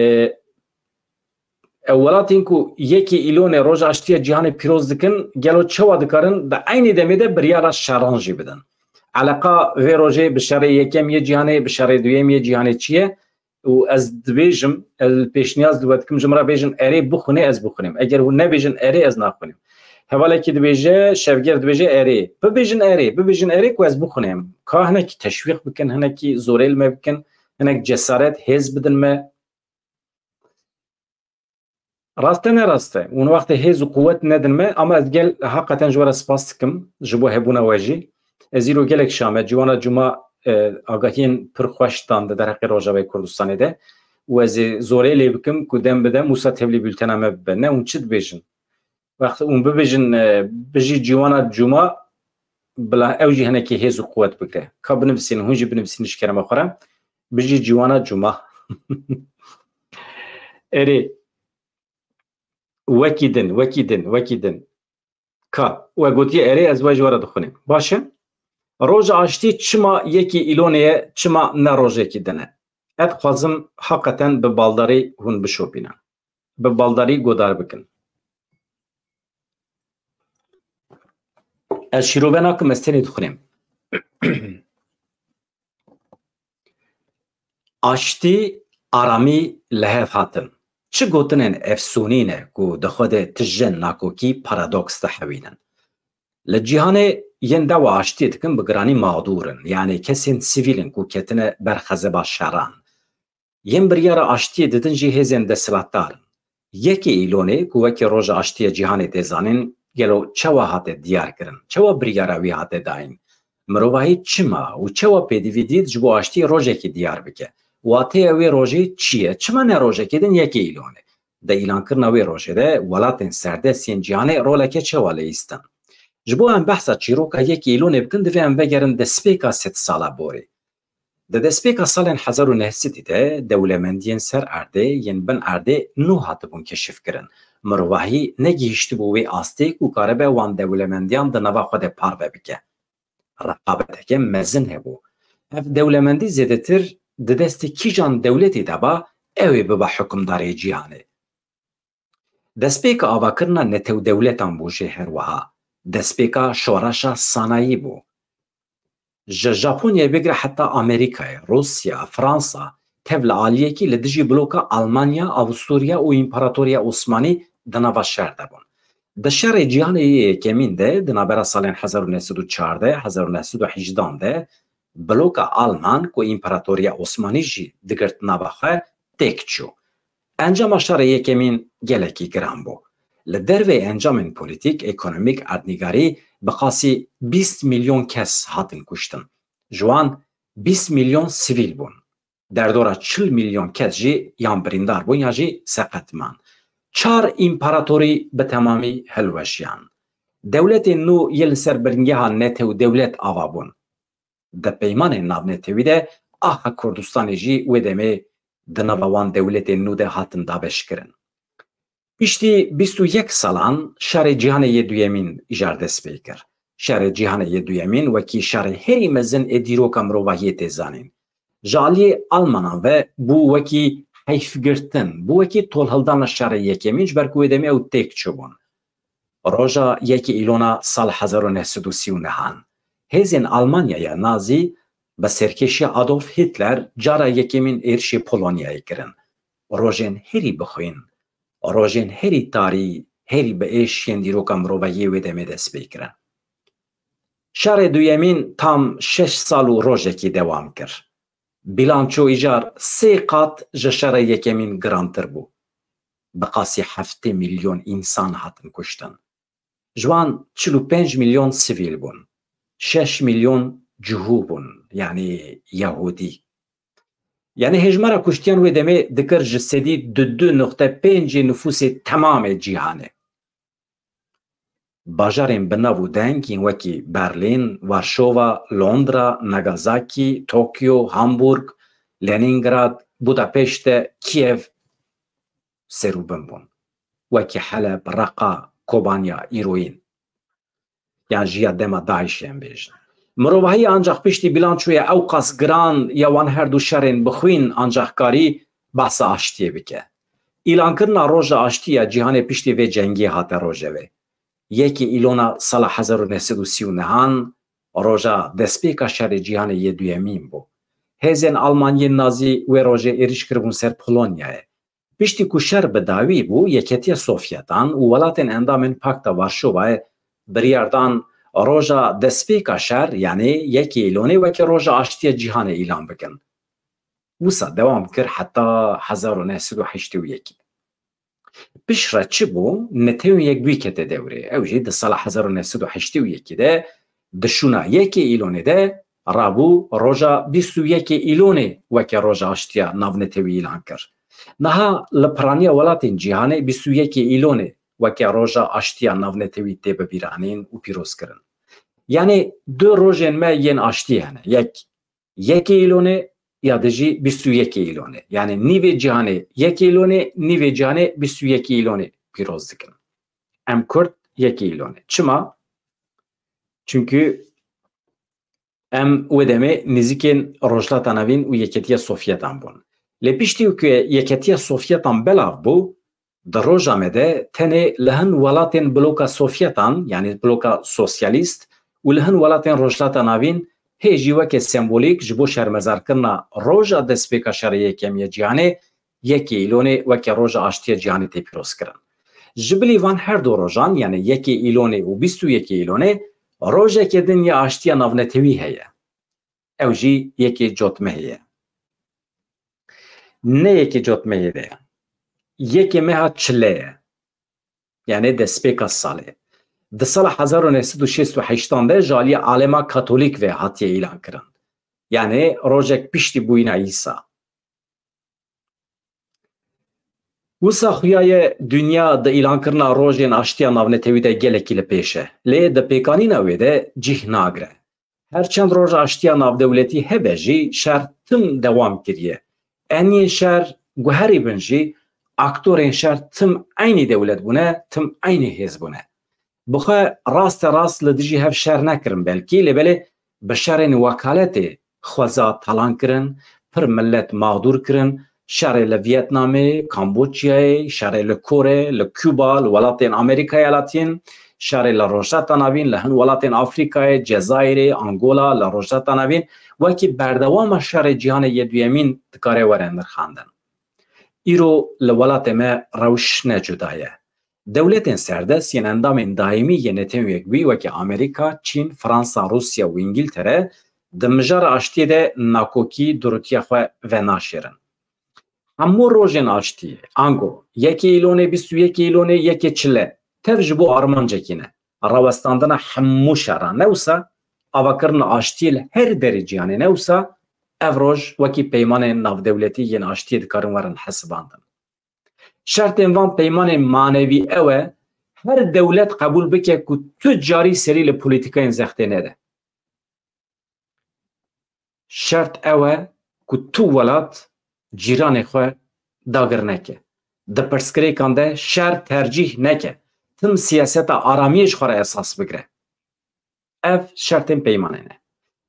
ew welatên ku yekê Îlonê roja aştiya cîhanê pîroz dikin, gelo çawa dikarin di eynî demê de biryara şeran jî bidin? Eleqa vê rojê bi şerê yekem yê cîhanê, bi şerê duyem yê cîhanê çi ye? Û ez dibêjim, ez pêşniyaz li we dikim, ji min re bêjin erê bixwîne, ez bixwînim. Eger hûn nebêjin erê, ez naxwînim. Hevalekî dibêje, şevger dibêje erê. Bibêjin erê, bibêjin erê ku ez bixwînim. Ka hinekî teşwîq bikin, hinekî zorê li me bikin, hinek cesaret, hêz bidin me. Rast e, ne rast e. Hûn wextê hêz û quwet nedin me, ama ez gel heqeten ji we re spas dikim, ji bo hebûna we jî. Ez îro gelek şa me, ciwana cuma, e, agahiyên pir xweş dan di derheqê Rojavayê Kurdistanê de. Û ez ê zorê lê bikim ku dem bi dem wisa tevlî bültena me bibe. Ne hûn çi dibêjin? Wext hûn bibêjin, e, bijî ciwana cuma, bila ew jî hinekî hêz û quwet bigre. Ka binivîsînin, hûn jî binivîsînin ji kerema xwe re. Bijî ciwana cuma. Erê. Wekî din, wekî din, wekî din. Ka, we gotiye erê, ez we ji we re dixwînim. Baş e? Roja aştî çima yekî Îlonê ye, çima ne rojekî din e? Ez dixwazim heqeten bi baldarî hûn bişopînin. Bi baldarî godar bikin. Ez şîrove nakim, ez tenê dixwînim. Aştî, aramî li hev hatin. Çi gotinên efsûnî ne ku di xwe de tije nakokî, paradoks dihewînin. Li cîhanê yên dawa aştiyê dikin bi giranî mağdûr in, yanî kesên sivîl in ku ketine ber xezeba şeran. Yên biryara aştiyê didin jî hêzên desthilatdar in. Yekê Îlonê ku wekî roja aştiya cîhanê tê zanîn, gelo çawa hate diyar kirin? Çawa biryara wî hate dayîn? Mirovahî çima û çawa pêdivî dît ji bo aştiyê rojekî diyar bike? Wateya wê rojê çi ye? Çima ne rojekê din yekê Îlonê? Di îlankirina wê rojê de welatên serdest yên cîhanê roleke çawa lihîstin? Ji bo em behsa çîroka yekê Îlonê bikin, divê em vegerin destpêka sedsala borê. Di destpêka salên hezar û neh sedî de dewlemendiyên ser erdê yên bin erdê nû hatibûn keşifkirin. Mirovahî negihîştibû wê astê ku karibe wan dewlemendiyan di nava xwe de parve bike. Reqabeteke mezin hebû. Ev dewlemendî zêdetir di destê kîjan dewletê de ba, ew ê biba hukimdarê cîhanê. Destpêka avakirina netewdewletan bû jî her wiha. Destpêka şoreşa sanayî bû. Ji Japonyayê bigire heta Amerîkayê, Rûsya, Fransa, tev li aliyekî li dijî bloka Almanya, Avusturya û Împaratoriya Osmanî di nava şer de bûn. Di Şerê Cîhanê yê Yekemîn de, di navbera salên hezar û neh sed û çardeh, hezar û neh sed û hejdan de, bloka Alman ku Împaratoriya Osmanî jî digirt nava xwe, têk çû. Encama Şerê Yekemîn gelekî giran bû. Li derveyî encamên polîtîk, ekonomîk, erdnîgarî bi qasî bîst milyon kes hatin kuştin. Ji wan bîst milyon sivîl bûn. Derdora çil milyon kes jî yan birîndar bûn ya jî seqet man. Çar împaratorî bi temamî hilweşiyan. Dewletên nû yê li ser bingeha netewdewlet ava bûn. Di peymanên navnetewî de axa Kurdistanê jî wê demê di nava wan dewletên nû de hatin dabeşkirin. Piştî bîst û yek salan Şerê Cîhanê yê Duyemîn îcar dest pê kir. Şerê Cîhanê yê Duyemîn wekî şerê herî mezin ê dîroka mirovahiyê tê zanîn. Ji aliyê Almanan ve bû wekî heyfgirtin, bû wekî tolhildana Şerê Yekemîn, ji ber ku wê demê ew têk çûbûn. Roja yekê Îlona sal hezar û neh sed û sî û nehan, hêzên Almanyaya Nazî bi serkêşiya Adolf Hitler cara yekemîn êrişê Polonyayê kirin. Rojên herî bixwîn, rojên herî tarî, herî bi êş yên dîroka mirovahiyê wê demê dest pê kirin. Şerê duyemîn tam şeş sal û rojekî dewam kir. Bîlanço îcar sê qat ji şerê yekemîn girantir bû. Bi qasî heftê milyon însan hatin kuştin. Ji wan çil û pênc milyon sivîl bûn. Şeş milyon cihû bûn, yanî Yehûdî. Yanî hejmara kuştiyan wê demê dikir ji sedî du du nokte pêncê nifûsê temamê cîhanê. Bajarên bi nav û deng yên wekî Berlîn, Varşova, Londra, Nagasaki, Tokyo, Hamburg, Leningrad, Budapeşte, Kiev serûbin bûn. Wekî Heleb, Reqa, Kobanya, îroyîn. Yan jî ya dema DAIŞ'ê em bêjin. Mirovahî ancaq piştî bîlançoya ewqas giran ya wan her du şerên bixwîn ancaq karî behsa aştiyê bike. Îlankirina Roja Aştî ya Cîhanê piştî vê cengê hate rojevê. Yekê Îlona sala hezar û neh sed û sî û nehan roja destpêka Şerê Cîhanê yê Duyemîn bû. Hêzên Almanyên Nazî wê rojê êrîş kiribûn ser Polonyayê. Piştî ku şer bi dawî bû, Yeketiya Sovyetan û welatên endamên Pakta Varşovayê biryar dan roja destpêka şer, yanî yekê Îlonê weke roja aştiya cîhanê îlan bikin. Wisa dewam kir heta hezar û neh sed û heştê û yekê. Piştre çi bû? Netewên Yekbûyî kete dewrê. Ew jî di sala hezar û neh sed û heştê û yekê de di şûna yekê Îlonê de rabû roja bîst û yekê Îlonê weke roja aştiya navnetewî îlan kir. Niha li piraniya welatên cîhanê bîst û yekê Îlonê weke roja aştiya navnetewî tê bibîranîn û pîrozkirin. Yanî du rojên me yên aştî hene. Yek yekê Îlonê ya di jî bîst û yekê Îlonê. Yanî nîvê cîhanê yekê Îlonê, nîvê cîhanê bîst û yekê Îlonê pîroz dikin. Em Kurd yekê Îlonê. Çima? Çimkî em wê demê nêzîkên Rojhilata Navîn û Yeketiya Sovyetan bûn. Lê piştî ku Yeketiya Sovyetan belav bû, di roja me de tenê li hin welatên bloka Sovyetan, yanî bloka sosyalîst û li hin welatên Rojhilata Navîn hê jî weke sembolîk ji bo şermezarkirina roja destpêka Şerê Yekemî ya Cîhanê, yekê Îlonê weke roja aştiya cîhanê tê pîrozkirin. Ji bilî van her du rojan, yanî yekê Îlonê û bîst û yekê Îlonê, rojeke din ya aştiya navnetewî heye. Ew jî yekê Cotmehê ye. Ne yekê Cotmehê de ye. Yekê meha çile ye. Yanî destpêka salê. Di sala hezar û neh sed û şêst û heştan de ji aliyê alema Katolîk ve hatiye îlan kirin. Yanî rojek piştî bûyîna Îsa. Wisa xuya ye dinya di îlankirina rojên aştiya navnetewî de gelekî li pêş e. Lê di pêkanîna wê de cih nagire. Her çend roja aştiya navdewletî hebe jî şer tim dewam kiriye. Eniyên şer guherî bin jî aktorên şer tim eynî dewlet bûne, tim eynî hêz bûne. Bi xwe raste rast li dijî hev şer nekirin belkî, lê belê bi şerên wekaletê xweza talan kirin, pir milet mexdûr kirin, şerê li Vietnamê, Kamboçyayê, şerê li Kore, li Kuba, li welatên Amerîkaya Latîn, şerê li Rojhilata Navîn, li hin welatên Afrîkayê, Cezayirê, Angola, li Rojhilata Navîn, wekî berdewama şerê cîhanê yê duyemîn dikare were nirxandin. Îro li welatê me rewş ne cuda ye. Dewletên serdest yên endamên daîmî yên Netewên Yekbûyî weke Amerîka, Çîn, Fransa, Rûsya û Îngîltere di mijara aştiyê de nakokî durûtiya xwe venaşêrin. Hemû rojên aştiyê, ango yekê Îlonê, bîst û yekê Îlonê, yekê çile, tev ji bo armancekî ne. Rawestandina hemû şeran ne wisa, avakirina aştiyê li her derê cîhanê ne wisa, ev roj wekî peymanên navdewletî yên aştiyê dikarin werin hesibandin. Şertên van peymanên manevî ew e, her dewlet qebûl bike ku tu carî serî li polîtîkayên zextê nede. Şert ew e ku tu welat cîranê xwe dagir neke. Di pirsgirêkan de şer tercîh neke. Tim siyaseta aramiyê ji xwe re esas bigire. Ev şertên peymanê ne.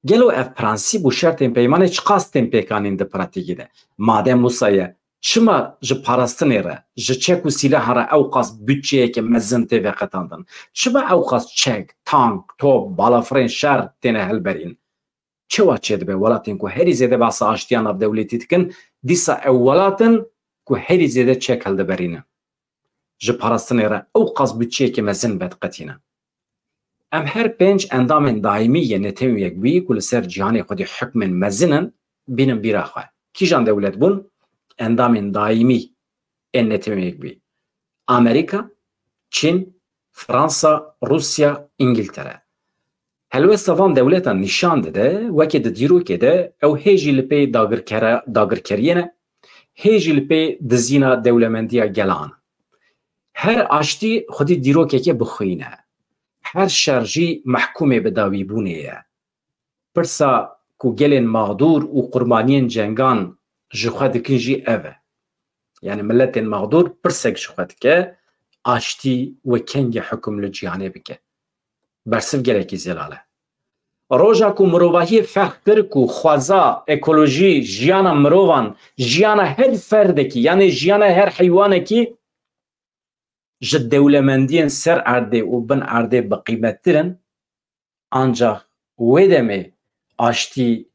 Gelo ev prensîp û şertên peymanê çiqas tên pêkanîn di pratîkî de? Madem wisa ye, çima ji parastinê re, ji çek û sîlahan re ewqas budçeyeke mezin tê veqetandin? Çima ewqas çek, tank, top, balafirên şer têne hilberîn? Çawa çêdibe welatên ku herî zêde behsa aştiya navdewletî dikin, dîsa ew welat in ku herî zêde çek hildiberînin? Ji parastinê re ewqas budçeyeke mezin vediqetînin. Em her pênc endamên daîmî yên Netewên Yekbûyî ku li ser cîhanê xwedî hukmên mezin in, bînin bîra xwe. Kîjan dewlet bûn endamên daîmî ên Netewên Yekbûyî? Amerîka, Çîn, Fransa, Rûsya, Îngiltere. Helwesta van dewletan nîşan dide, wekî di dîrokê de ew hê jî li pê dagirkere-, dagirkeriyê ne, hê jî li pê dizîna dewlemendiya gelan. Her aştî xwedî dîrokeke bi xwîn e. Her şer jî mehkûmê bi dawîbûnê ye. Pirsa ku gelên mexdûr û qurbaniyên cengan ji xwe dikin jî ev e. Yani miletên mexdûr pirsek ji xwe dike, aştî we kengî hukm li cîhanê bike. Bersiv gelekî zelal e. Roja ku mirovahiyê ferq kir ku xweza, ekolojî, jiyana mirovan, jiyana her ferdekî, yani jiyana her heywanekî ji dewlemendiyên ser erdê û bin erdê bi qîmettir in, ancax wê demê aştî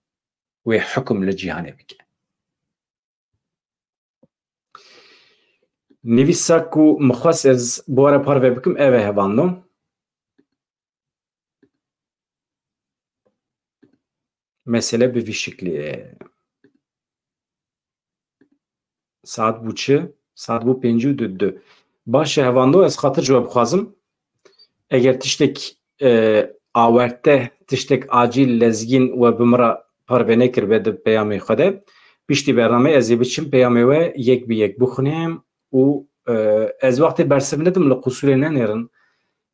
wê hukm li cîhanê bike. Nivîsa ku min xwest ez bi we re parve bikim, ev e hevando. Mesele bi vî şiklî ye. Saet bû çi? Saet bû pêncî û du. Baş e, hevando, ez xatir ji we bixwazim. Eger tiştek, e, awerte, tiştek acîl lezgîn we bi min re parve nekiribe di peyamê xwe de, piştî bernameyê ez ê biçim peyamê we yek bi yek bixwînim û, e, ez wextê bersiv nedim, li qusûrê nenêrin.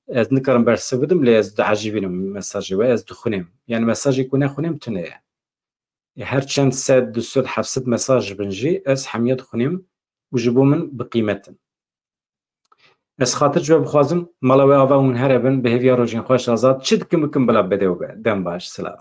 Ez nikarim bersiv bidim, lê ez diecibînim mesajê we, ez dixwînim. Yani mesajê ku nexwînim tune ye. Her çend sed, du sed, heft sed mesaj bin jî ez hemiya dixwînim û ji bo min bi qîmet in. Ez xatir ji we bixwazim, mala we ava hûn here bin, bi hêviya rojên xweş azad, çi dikim bikim bila bide û be. Dem baş, silav.